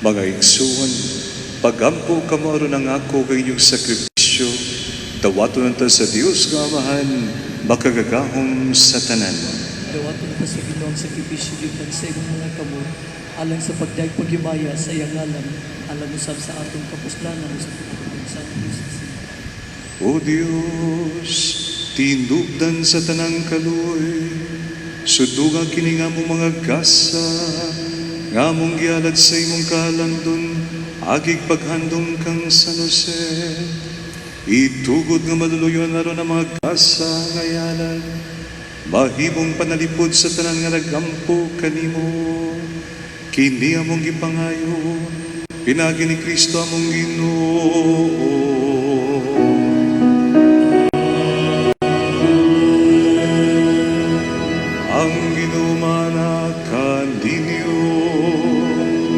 Mga igsuon, pagampo kamo aron ang ako kay inyong sakripisyo, dawaton ta sa Dios nga Amahan, makagagahom sa tanan. Dawaton ta sa Ginoo ang sakripisyo gikan sa imong mga kamot alang sa pagdayeg paghimaya sa iyang ngalan, alang usab sa atong kapuslanan ug sa tibuok sa atong Dios. O Dios, tinubdan sa tanang kaluoy, suduga kini nga among mga gasa, nga among gialad sa imong kahalandon, agig paghandom kang San Jose. Itugot nga maluluyon aron ang mga gasa nga ialad, mahimong panalipod sa tanan nga nagampo kanimo. Kini among gipangayo, pinaagi ni Kristo among Ginoo. Ang Ginoo mana kaninyo.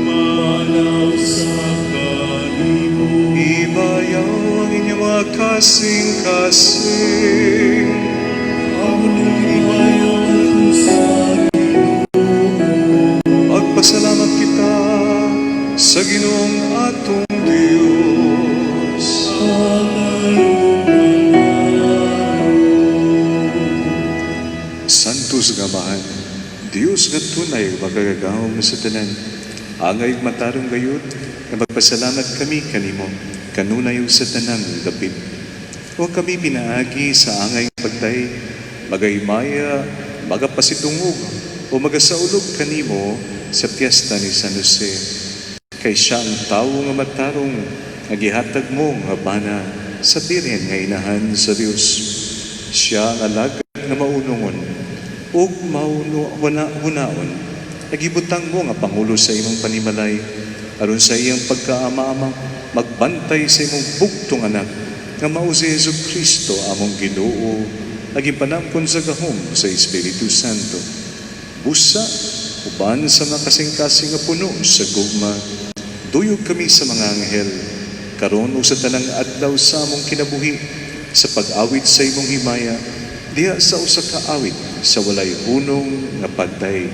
Manaw sa kanimo. Ibayaw ang inyong mga kasing-kasing. Amon nga ibayaw sa Ginoo. Magpasalamat kita sa Ginoong atong Diyos. Santos nga Amahan, Diyos nga tunay makagagahom sa tanan, angay matarong gayud nga magpasalamat kami kanimo, kanunay ug sa tanang dapit. O kami pinaagi sa angay pagday, magahimaya, magapasidungog, o magasaulog kanimo sa piyesta ni San Jose. Kay siya ang tawo nga matarong, nga gihatag mo nga bana sa Birhen nga inahan sa Dios. Siya ang alagad nga maunungon, ug maunaon, nagibutang mo nga pangulo sa imong panimalay, aron sa iyang pagkaama-ama, magbantay sa imong bugtong anak, nga mao si Jesu Kristo among Ginoo. Nga gipanampon sa gahom sa Espiritu Santo. Busa, uban sa mga kasing-kasing nga puno sa gugma, duyog kami sa mga anghel, karon ug sa tanang adlaw sa among kinabuhi, sa pag-awit sa imong himaya, diha sa usa ka awit sa walay hunong nga pagdayeg.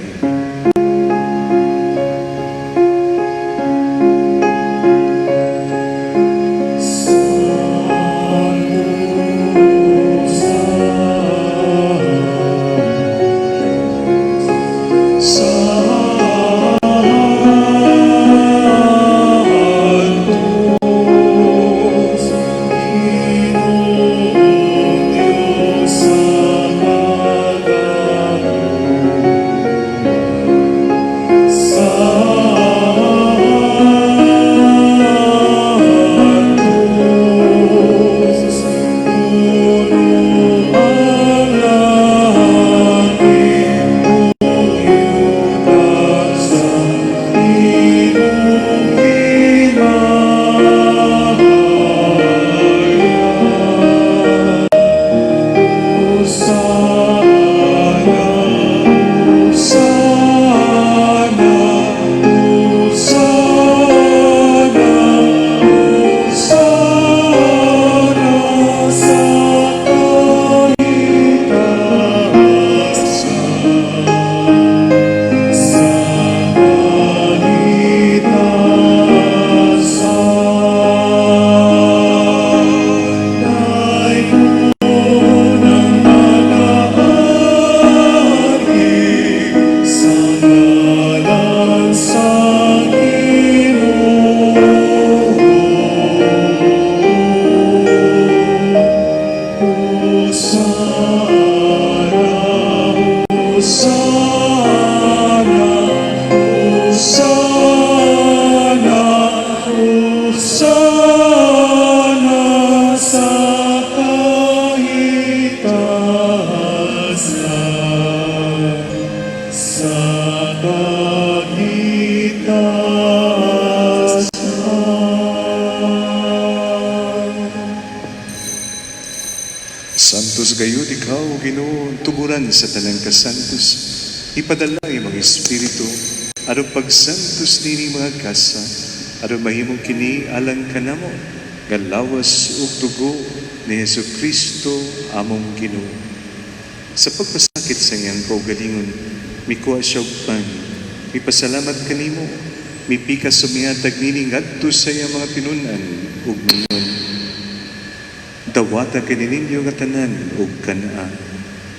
Santos gayud ikaw, Ginoo, tuburan sa tanang kasantos. Ipadala imong Espiritu aron pagsantos nini mga kasa, aron mahimong kini alang kanamo nga lawas ug dugo ni Hesukristo among Ginoo. Sa pagpasakit sa iyang kaugalingon, mikuha siya og pan, mipasalamat kanimo, mipikas sumihatag nini ngadto sa iyang mga tinun-an ug miingon: "Dawata kini ninyo nga tanan ug kan-a,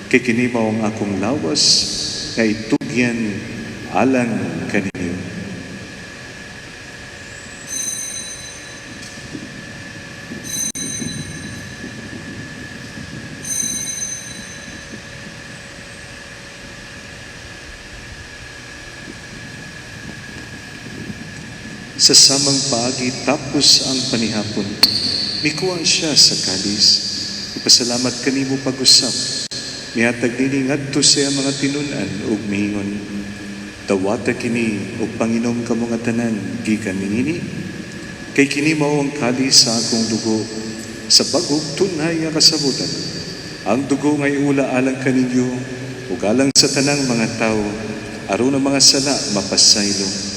kay kini mao ang akong lawas nga itugyan alang kaninyo." Sa samang paagi tapos ang panihapon, mikuha siya sa kalis, ipasalamat kanimo pag-usap, mihatag nini ngadto sa iyang mga tinun-an ug miingon: "Dawata kini ug panginom kamo nga tanan gikan niini, kay kini mao ang kalis sa akong dugo sa bag-ong tunhay nga kasabutan, ang dugo nga iula alang kaninyo ug alang sa tanang mga tawo aron ang mga sala mapasaylo.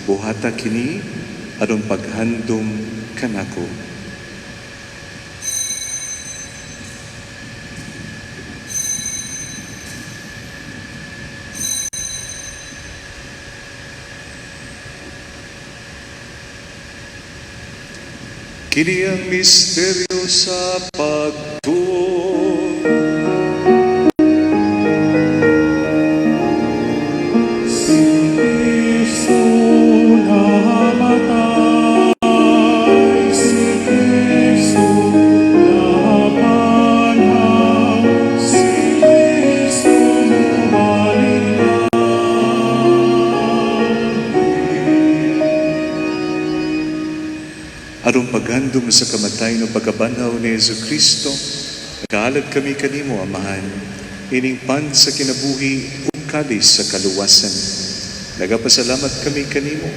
Buhata kini aron paghandom kanako." Kini ang misteryo sa pagtuo. Si Kristo namatay, si Kristo nabanhaw, si Kristo mubalhin. Aron paghandom sa kamatayon o pagkabanhaw ni Hesukristo, nagahalad kami kanimo, Amahan, ining pan sa kinabuhi ug kalis sa kaluwasan. Nagapasalamat kami kanimo,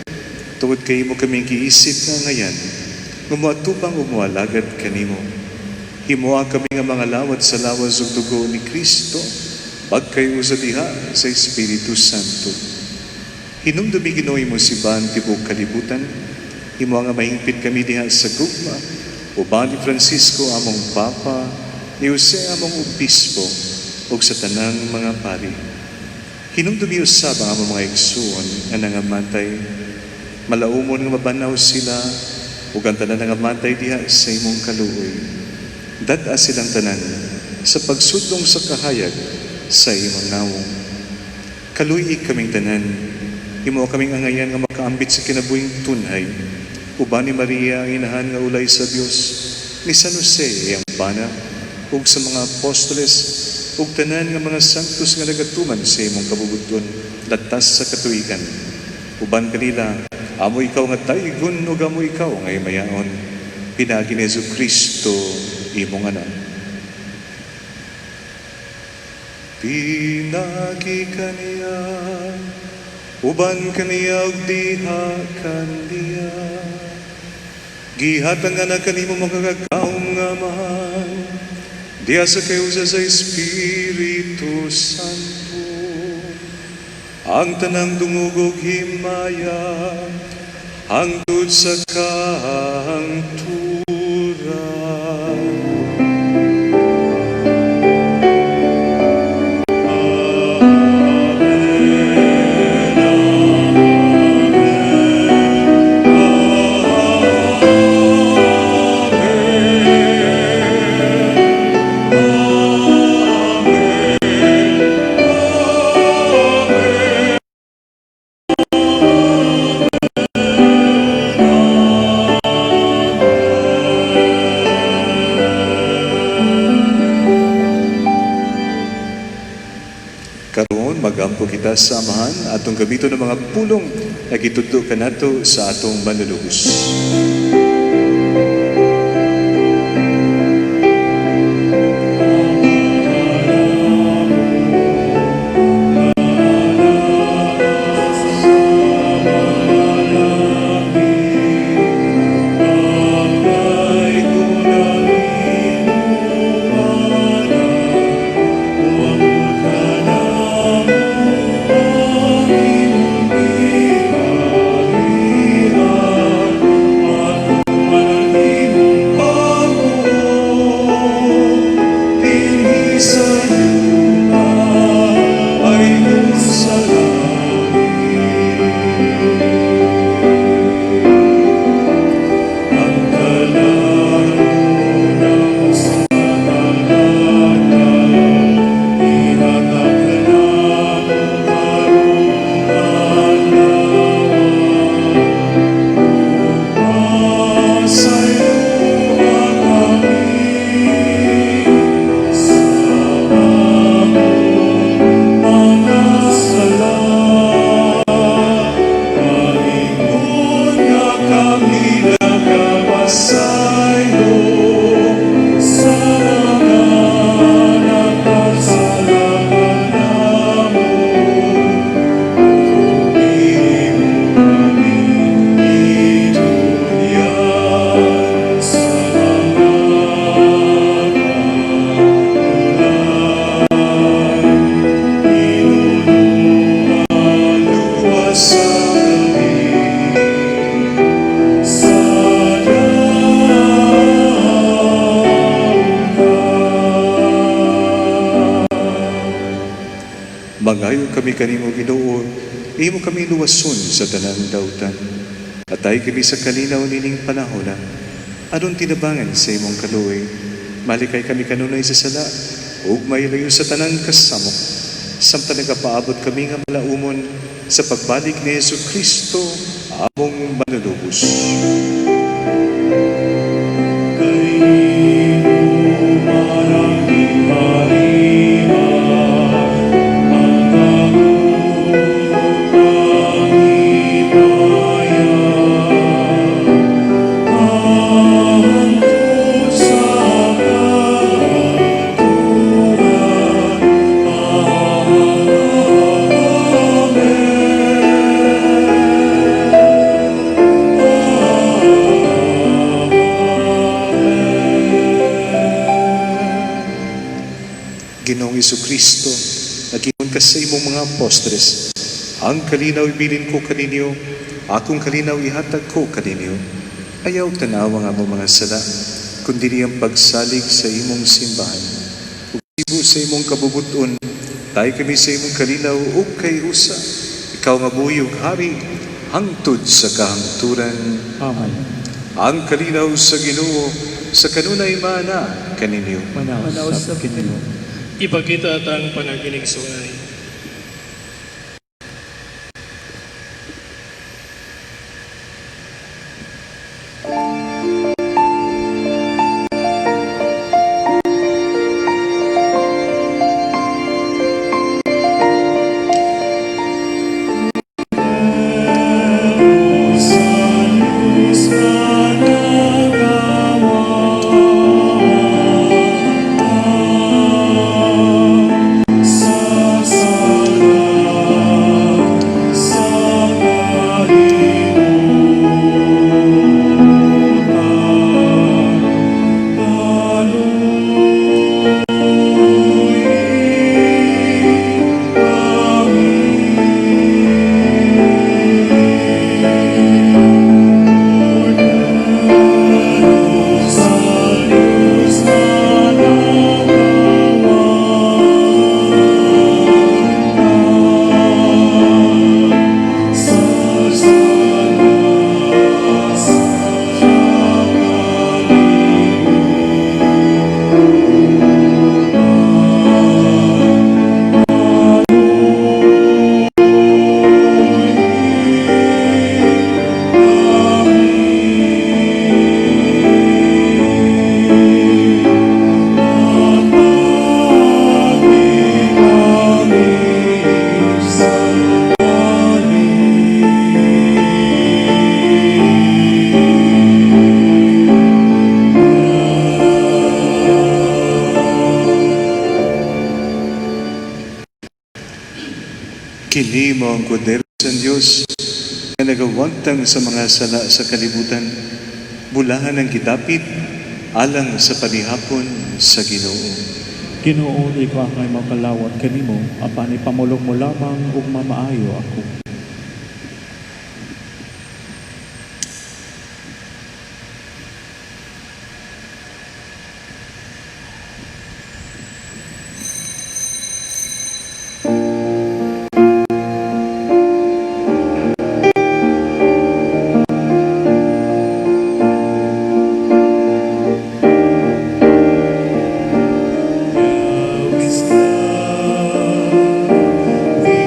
tungod kay imo kami giisip nga ngayan, nga moatubang ug moalagad kanimo. Himoa kami nga mga lawat sa lawas ug dugo ni Kristo, pagkay-usa diha sa Espiritu Santo. Hinumdumi, Ginoo, imong simbahan tibuok kalibutan, himoa nga mahingpit kami diha sa gugma, uban ni Francisco among Papa, ni Jose among Obispo, ug sa tanang mga pari. Hinumdumi usab ang among mga igsuon nga nangamatay, malaumon nga mabanaw sila, ug ang tanan nangamatay diha sa imong kaluoy. Dad-a silang tanan sa pagsudlong sa kahayag sa imong nawong. Kaluy-i kaming tanan, himoa kaming angayan nga makaambit sa kinabuhing tunhay, uban ni Maria ang inahan nga ulay sa Dios, ni San Jose iyang bana, ug sa mga apostoles, ug tanan nga mga santos nga nagatuman sa imong kabubut-on, latas sa katuigan. Uban kanila, amo ikaw nga daygon ug amo ikaw nga himayaon. Pinaagi ni Hesus Kristo, imong anak. Pinaagi kaniya, uban kaniya ug diha kaniya, gihatag nga kanimo makagagahom nga Amahan, diha sa kayusa sa Espiritu Santo, ang tanang dungog ug himaya hangtod sa kahangturan. Karon magampo kita sa Amahan, atong gamiton ang mga pulong na gitudlo kanato sa atong Manlulubos. Mangayo kami kanimo, Ginoo, imo kami luwason sa tanang dautan. Atay kami sa kalinaw nining panahona, aron tinabangan sa imong kaluoy. Malikay kami kanunay sa sala, ug mailayo sa tanang kasamok. Samtang nagapaabot kami nga malaumon sa pagbalik ni Hesus Kristo, among Manlulubos. Kay imo man ang gingharian, ang gahom ug ang himaya, hangtod sa kahangturan. Amen. Kristo, nag-ingon ka sa imong mga apostoles, "Ang kalinaw ibilin ko kaninyo, akong kalinaw ihatag ko kaninyo." Ayaw tanawa ang among mga sala, kundi ang pagsalig sa imong simbahan. Ug sibo sa imong kabubut-on, tayo kami sa imong kalinaw ug kay usa. Ikaw nga buhi ug hari, hangtod sa kahangturan. Amen. Ang kalinaw sa Ginoo sa kanunay maana kaninyo. Manaw Manaw usab kaninyo. Ipakita atang panaghinigsuoy. Kini mao ang kordero sa Dios nga nagawagtang sa mga sala sa kalibutan. Bulahan ang gidapit alang sa panihapon sa Ginoo. Ginoo, di ko angay makalawat kanimo, apan ipamulong mo lamang ug mamaayo ako. Thou is God, we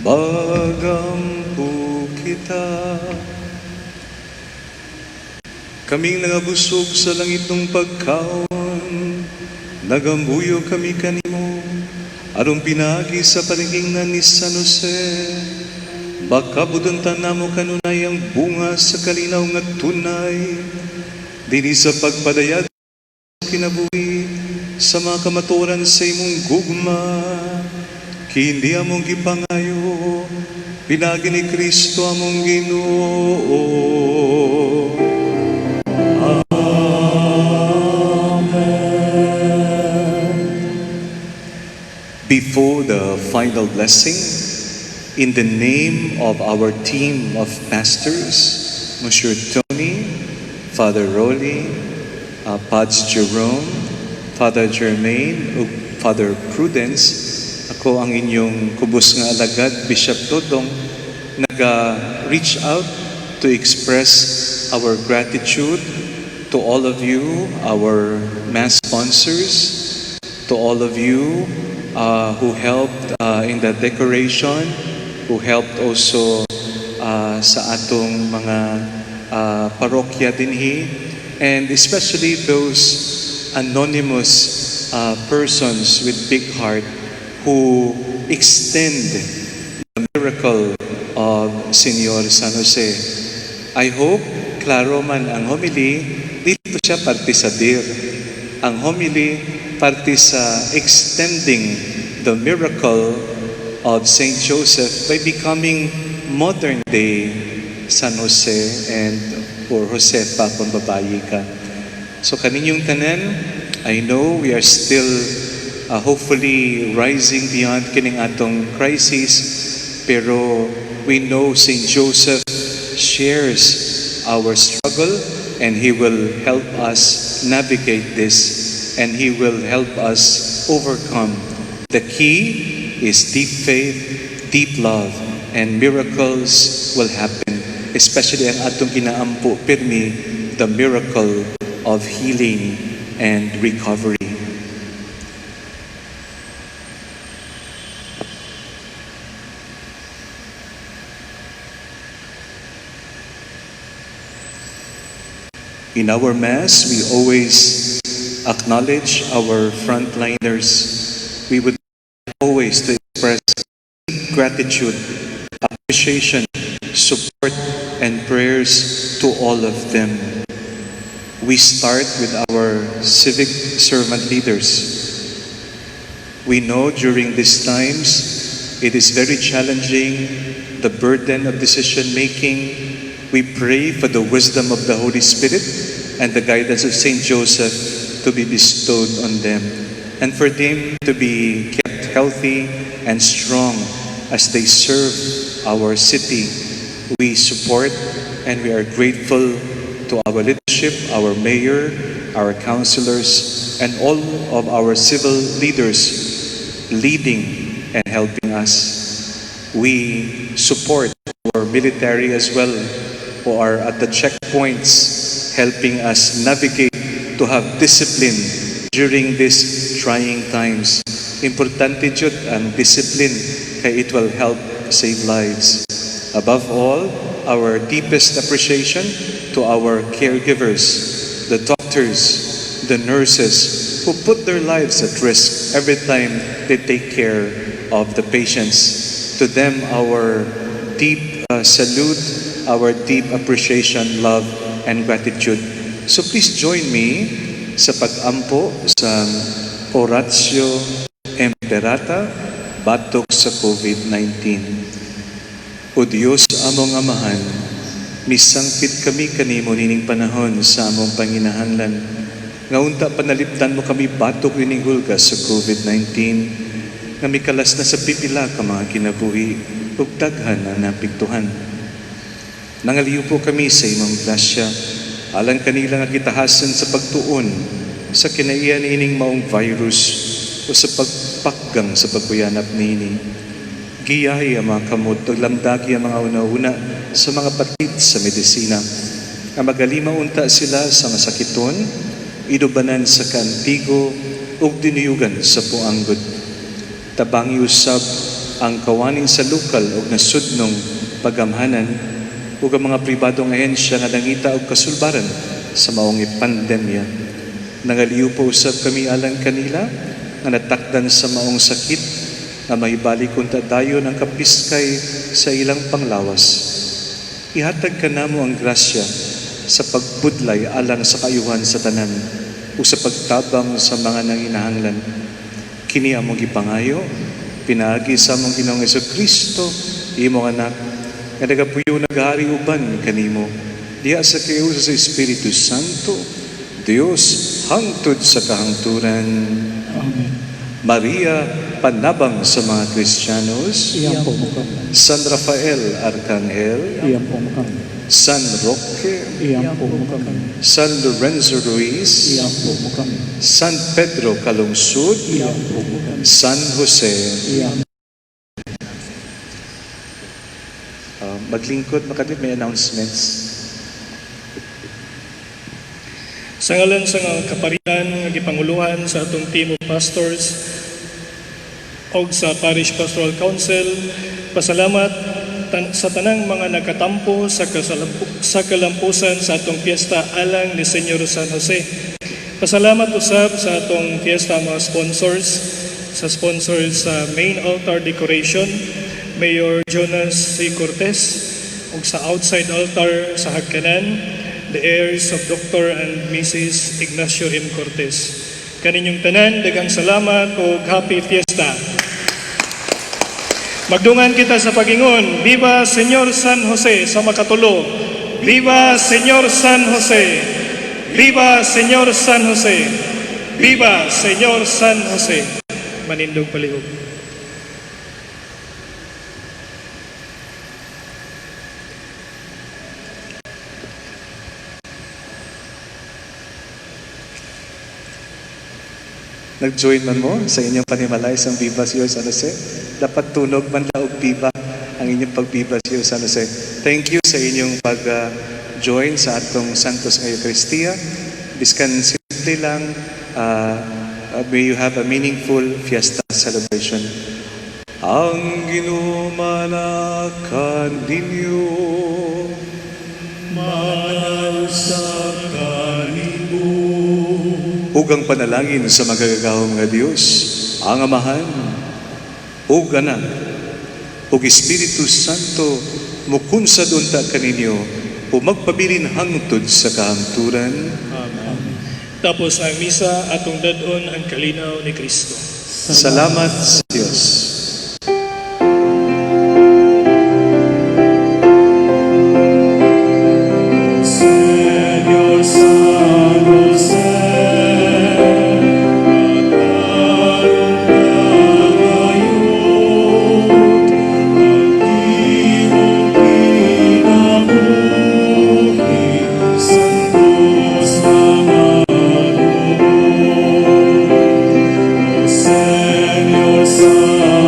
Magampo kita. Kaming nangabusog sa langitnong pagkaon, nagambuyo kami kanimo, aron pinaagi sa panigingnan ni San Jose, makabot unta namo kanunay ang bunga sa kalinaw nga tunay, dinhi sa pagpadayag kinabuhi sa mga kamatuoran sa imong gugma, kini among gipangayo, pinaagi ni Kristo among Ginoo. Amen. Before the final blessing, in the name of our team of pastors, Monsieur Tony, Father Rolly, Pods Jerome, Father Jermaine, ug Father Prudence, ako ang inyong kubos nga alagad, Bishop Dodong, naga-reach out to express our gratitude to all of you, our mass sponsors, to all of you who helped in the decoration, who helped also sa atong mga parokya dinhi, and especially those anonymous persons with big heart who extend the miracle of Senor San Jose. I hope klaro man ang homily, dito siya parte sa beer. Ang homily parte sa extending the miracle of Saint Joseph by becoming modern day San Jose and or Josepa kung babayi ka. So kaninyong tanan, I know we are still hopefully rising beyond kining atong crisis, pero we know Saint Joseph shares our struggle and he will help us navigate this and he will help us overcome. The key is deep faith, deep love, and miracles will happen. Especially ang atong ginaampo pirmi, the miracle of healing and recovery. In our Mass, we always acknowledge our frontliners. We would always to express gratitude, appreciation, support, and prayers to all of them. We start with our civic servant leaders. We know during these times it is very challenging, the burden of decision making. We pray for the wisdom of the Holy Spirit and the guidance of Saint Joseph to be bestowed on them, and for them to be kept healthy and strong as they serve our city. We support and we are grateful to our leadership, our mayor, our councilors, and all of our civil leaders leading and helping us. We support our military as well, who are at the checkpoints helping us navigate to have discipline during these trying times. Importante jud ang discipline kay it will help save lives. Above all, our deepest appreciation to our caregivers, the doctors, the nurses who put their lives at risk every time they take care of the patients. To them, our deep salute, our deep appreciation, love, and gratitude. So please join me sa pag-ampo sa Oratio Imperata batok sa COVID-19. O Diyos among Amahan, misangpit kami kanimo nining panahon sa among panginahanglan. Nga unta panalipdan mo kami batok ining hulga sa COVID-19, nga mikalas na sa pipila ka mga kinabuhi ug daghan ang naapektuhan. Nangaliyo po kami sa imong grasya, alang kanila nga gitahasan sa pagtuon sa kinaiya niining maong virus o sa pagpakgang sa pagkuyanap niini. Giyahi ang mga kamot ug lamdagi ang mga una-una sa mga patid sa medisina. Nga magalima unta sila sa masakiton, idubanan sa kaantigo ug dinuyugan sa puanggod. Tabangi usab ang kawani sa lokal ug nasudnong pagamhanan ug ang mga pribadong ahensya nga nangita og kasulbaran sa maong pandemya. Nangaliw pa usab kami alang kanila nga natakdan sa maong sakit nga mahibalik unta dayon ang kapiskay sa ilang panglawas. Ihatag kanamo ang grasya sa pagbudlay alang sa kaayuhan sa tanan ug sa pagtabang sa mga nanginahanglan. Kini among gipangayo pinaagi sa among Ginoong Kristo, imong anak, nga nagapuyo, nagahari uban kanimo diha sa kahiusa sa Espiritu Santo, Dios hangtod sa kahangturan. Amen. Maria, panabang sa mga Kristiyanos. Iampo mo kami. San Rafael Arcangel, Iampo mo kami. San Roque, Iampo mo kami. San Lorenzo Ruiz, Iampo mo kami. San Pedro Calungsod, Iampo mo kami. San Jose. Iampo. Maglingkod makadit, may announcements. Sa ngalan sa nga kaparian nga gipanguluhan sa atong team of pastors og sa Parish Pastoral Council, pasalamat sa tanang mga nakatampo sa kalampusan sa atong piyesta alang ni Senyor San Jose. Pasalamat usab sa atong fiesta mga sponsors, sa sponsors sa main altar decoration, Mayor Jonas C. Cortez, ug sa outside altar sa Hagkanan, the heirs of Dr. and Mrs. Ignacio M. Cortez. Kaninyong tanan, daghang salamat ug happy fiesta. Magdungan kita sa pagingon, "Viva Señor San Jose" sa makatulo. Viva Señor San Jose! Viva Señor San Jose! Viva Señor San Jose! Manindog palihog. Nag-join man mo sa inyong panimalay sa Viva Señor San Jose? Dapat tunog man la og Viva ang inyong pag-Viva Señor San Jose. Thank you sa inyong pag-join sa atong Santos nga Eucharistia. Biskan simple lang, may you have a meaningful fiesta celebration. Ang Ginoo kaninyo. Manalsa kanimo. Ug ang panalangin sa makagagahom nga Dios, ang Amahan, ug Anak, ug Espiritu Santo, mukunsad unta kaninyo ug magpabilin hangtod sa kahangturan. Amen. Tapos ang misa, atong dad-on ang kalinaw ni Kristo. Salamat sa Dios. Señor San Jose, matarong kaayo, ang imong kinabuhi, santos nga manubo. O Señor San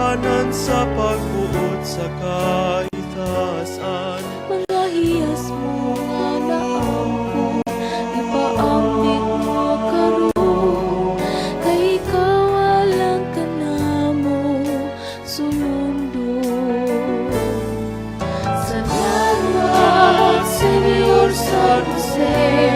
Kagamhanan sa pagbuot sa kaitasan. Mga hiyas mo nga naangkon, ipaambit mo karon, kay ikaw alang kanamo sulundon. Salamat, Señor San Jose.